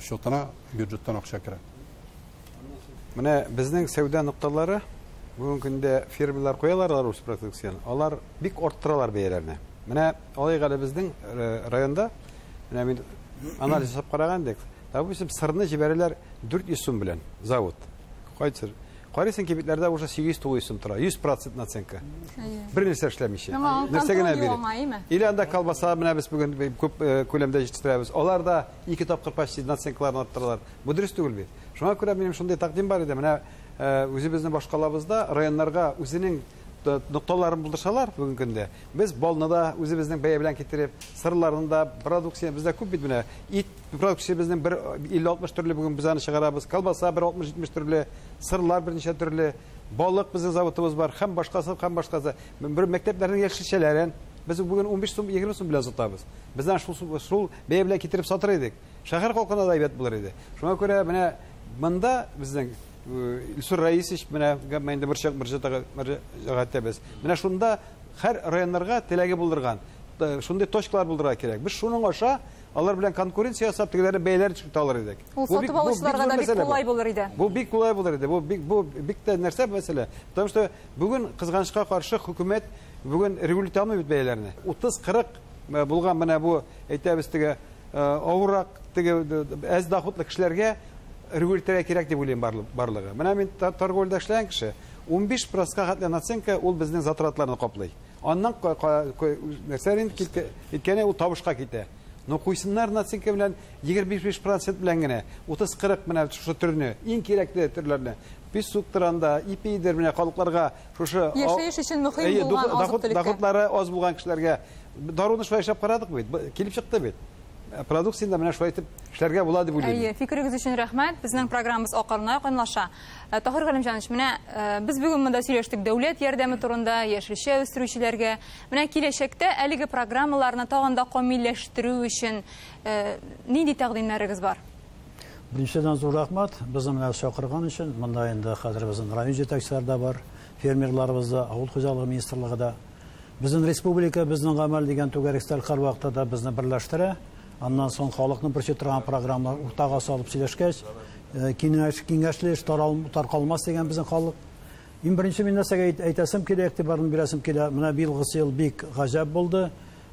счетына бюджеттан акча керә. Менә безнең сәүдә нокталары бүгенге көндә фермерлар куялар алар үз продукцияне, алар бик арттыралар бәяләрне. Менә алай әле безнең районда, менә мин анализ ясап караган идек, допустим, сырны җибәрәләр 400 сум белән завод. Кайсы? Карыйсың, кибетләрдә уже 800-900 сум тора, 100% наценка. Бер нәрсә эшләмичә. Нәрсә генә бирә. Или анда колбаса менә без бүген күп күләмдә җитештерәбез. Алар да 2 тапкыр почти наценкаларны арттыралар. Бу дөрес түгел бит. Шуңа күрә минем шундый тәкъдим бар иде. Менә үзебезнең башкалабызда районнарга үзенең нокталарын булдырсалар бүгенге көндә, без балны да үзебезнең бәя белән китереп, сырларны да, продукция бездә күп бит менә. Ит продукция безнең бер 50-60 төрле бүген без аны чыгарабыз, колбаса бер 60-70 төрле, сырлар берничә төрле, балык безнең заводыбыз бар, һәм башкасы, һәм башкасы. Бер мәктәпләрнең яшелчәләрен без бүген 15 сум, 20 сум белән сатабыз. Без аны шул бәя белән китереп сатыр идек. Шәһәр халкына да әйбәт булыр иде. Шуңа күрә менә монда безнең Илсур Раисович менә инде бер мөрәҗәгать итәбез. Менә шунда һәр районнарга теләге булдырган, шундый точкалар булдырырга кирәк. Без шуның аша алар белән конкуренция ясап, тегеләрне бәяләрен төшертә алыр идек. Ул сатып алучыларга да бик кулай булыр иде. Бу бик кулай булыр иде. Бу бик тә нәрсә мәсьәлә. Потому что бүген кызганычка каршы хөкүмәт бүген регулировать алмый бит бәяләрне. 30-40 булган менә бу әйтәбез теге авыррак, теге әз доходлы кешеләргә регулировать кирәк дип уйлыйм барлыгы. Менә мин торговляда эшләгән кеше, 15%-ка хәтле наценка ул безнең затратларны каплый. Аннан нәрсә инде киткәне ул табышка китә. Но куйсыннар наценка белән 25% белән генә, 30-40 менә шушы төрне, иң кирәкле төрләрне. Песуктыр анда, ипидер менә халыкларга шушы Яшәеш өчен мөһим булган азык-төлеккә. Доходлары аз булган кешеләргә даруны шулай эшләп карадык бит, килеп чыкты бит. Продукцияне менә шулай итеп эшләргә була дип уйлыйм. Әйе, фикерегез өчен рәхмәт. Безнең программабыз ахырына якынлаша. Таһир Галимҗанович, менә без бүген монда сөйләштек дәүләт ярдәме турында, яшелчә үстерүчеләргә. Менә киләчәктә әлеге программаларны тагын да камилләштерү өчен нинди тәкъдимнәрегез бар? Беренчедән зур рәхмәт. Безне менә чакырган өчен. Монда инде хәзер безнең район җитәкчеләре дә бар, фермерларыбыз да, авыл хуҗалыгы министрлыгы да. Безнең республика, безнең гамәл дигән түгәрәк өстәл һәрвакытта да безне берләштерә. Аннан соң халыкны борчый торган программалар уртага салып сөйләшкәч, киңәшле эш таркалмас дигән безнең халык. Иң беренче мин нәрсәгә әйтәсем килә, игътибарын бирәсем килә. Менә быелгысы ел бик гаҗәп булды.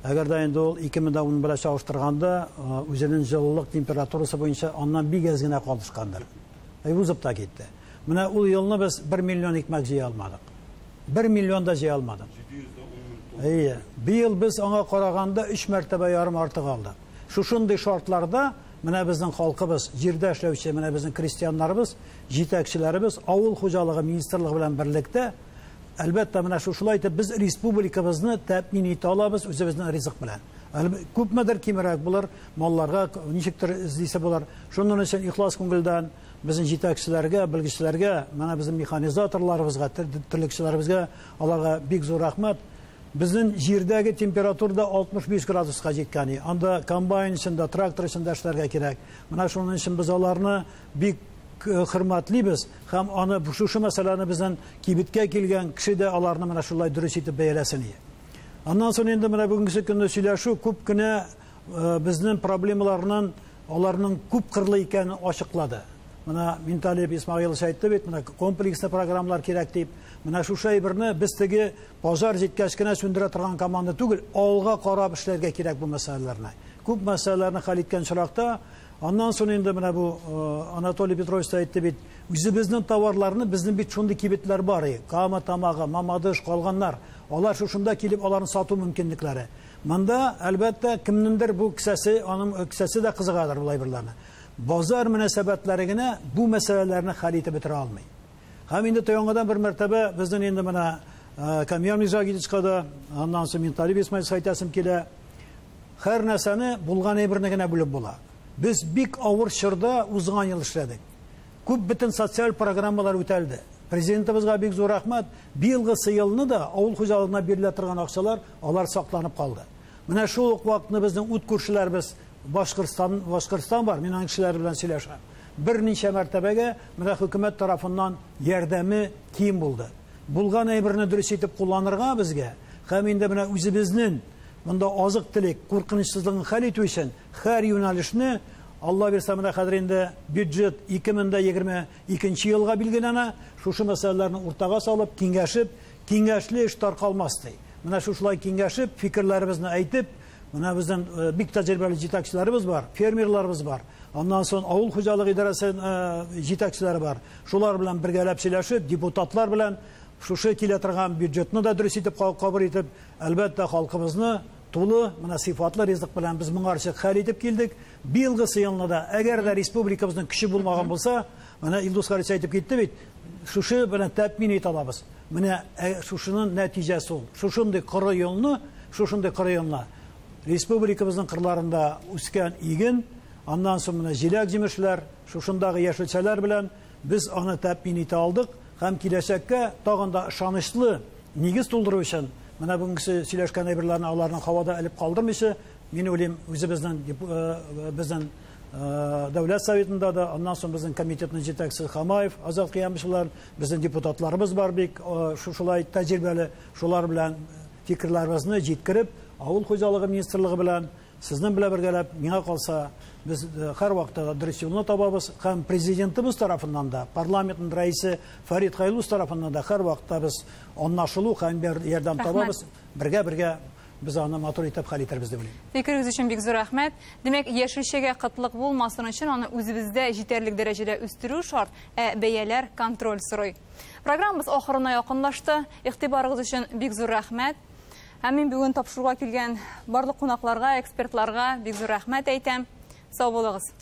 Әгәр дә инде ул 2010 белән чагыштырганда, үзенең җылылык температурасы буенча аннан бик әз генә калышкандыр. Әй, узып та китте. Менә ул елны без 1 миллион икмәк җыя алмадык. 1 миллион да җыя алмадык. Әйе, быел без аңа караганда 3 мәртәбә ярым артык алдык. Шушындый шартларда менә безнең халкыбыз, җирдә эшләүче менә безнең крестьяннарыбыз, җитәкчеләребез, авыл хуҗалыгы министрлыгы белән берлектә, әлбәттә, менә шушылай итеп без республикабызны тәэмин итә алабыз үзебезнең ризык белән. Күпмедер кимрәк булыр, малларга ничектер эзлисе булыр. Шуның өчен ихлас күңелдән безнең җитәкчеләргә, белгечләргә, менә безнең механизаторларыбызга, терлекчеләребезгә аларга бик зур рәхмәт. Безнең җирдәге температура да 65 градуска җиткән. Анда комбайн өчен дә, трактор өчен дә эшләргә кирәк. Менә шуның өчен без аларны бик хөрмәтлибез һәм аны шушы мәсьәләне безнең кибеткә килгән кеше дә аларны менә шулай дөрес итеп бәяләсен. Аннан соң инде менә бүгенге көнне сөйләшү күп кенә безнең проблемаларның аларның күп кырлы икәнен ачыклады. Менә Минталип Исмагилович әйтте бит, менә комплекслы программалар кирәк дип. Менә шушы әйберне без теге пожар җиткәч кенә сүндерә торган команда түгел, алга карап эшләргә кирәк бу мәсьәләләрне. Күп мәсьәләләрне хәл иткән очракта, аннан соң инде менә бу Анатолий Петрович та әйтте бит, үзебезнең товарларны, безнең бит шундый кибетләр бар, Кама Тамагы, Мамадыш, калганнар. Алар шушында килеп аларны сату мөмкинлекләре. Монда, әлбәттә, кемнеңдер бу кесәсе, аның кесәсе дә кызыгадыр бу әйберләрне. Базар мөнәсәбәтләре генә бу мәсьәләләрне хәл итеп бетерә алмый. Һәм инде яңадан бер мәртәбә безнең инде менә Камияр Мирзагитовичка да, аннан соң Минталип Исмаиловичка әйтәсем килә, һәр нәрсәне булган әйберне генә бүлеп була. Без бик авыр чорда узган ел эшләдек. Күп бөтен социаль программалар үтәлде. Президентыбызга бик зур рәхмәт. Быелгысы елны да авыл хуҗалыгына бирелә торган акчалар алар сакланып калды. Менә шул ук вакытны безнең ут күршеләребез Башкортстан бар, мин аның кешеләре белән сөйләшәм. Берничә мәртәбәгә менә хөкүмәт тарафыннан ярдәме ким булды. Булган әйберне дөрес итеп кулланырга безгә һәм инде менә үзебезнең монда азык-төлек куркынычсызлыгын хәл итү өчен һәр юнәлешне Алла бирсә, менә хәзер инде бюджет 2022 елга билгеләнә. Шушы мәсьәләләрне уртага салып, киңәшеп, киңәшле эш таркалмас ди. Менә шушылай киңәшеп, фикерләребезне әйтеп, менә безнең бик тәҗрибәле җитәкчеләребез бар, фермерларыбыз бар. Аннан соң авыл хуҗалыгы идарәсе җитәкчеләре бар. Шулар белән бергәләп сөйләшеп, депутатлар белән шушы килә торган бюджетны да дөрес итеп кабул итеп, әлбәттә, халкыбызны тулы, менә сыйфатлы ризык белән без моңарчы хәл итеп килдек. Быелгысы елны да, әгәр дә республикабызның көче булмаган булса, менә Илдус Харис әйтеп китте бит, шушы белән тәэмин итә алабыз. Менә шушының нәтиҗәсе ул. Шушындый коры елны, шушындый коры елны республикабызның кырларында үскән иген, аннан соң менә җиләк-җимешләр, шушындагы яшелчәләр белән без аны тәэмин итә алдык һәм киләчәккә тагын да ышанычлы нигез тулдыру өчен менә бүгенге сөйләшкән әйберләрне аларның һавада элеп калдырмыйча, мин уйлыйм, үзебезнең безнең Дәүләт Советында да, аннан соң безнең комитетның җитәкчесе Хамаев, Азат Кыямович, безнең депутатларыбыз бар бик шушылай тәҗрибәле, шулар белән фикерләребезне җиткереп, авыл хуҗалыгы министрлыгы белән сезнең белән бергәләп, миңа калса, без һәр вакытта да дөрес юлны табабыз һәм президентыбыз тарафыннан да, парламентның рәисе Фәрит Хәйруллин тарафыннан да һәр вакытта без аңлашылу һәм ярдәм табабыз, бергә-бергә без аны матур итеп хәл итәрбез дип уйлыйм. Фикерегез өчен бик зур рәхмәт. Димәк, яшелчәгә кытлык булмасын өчен аны үзебездә җитәрлек дәрәҗәдә үстерү шарт, ә бәяләр контроль сорый. Программабыз ахырына якынлашты. Игътибарыгыз өчен бик зур рәхмәт. Һәм мин бүген тапшыруга килгән барлык кунакларга, экспертларга бик зур рәхмәт әйтәм. Сау булыгыз.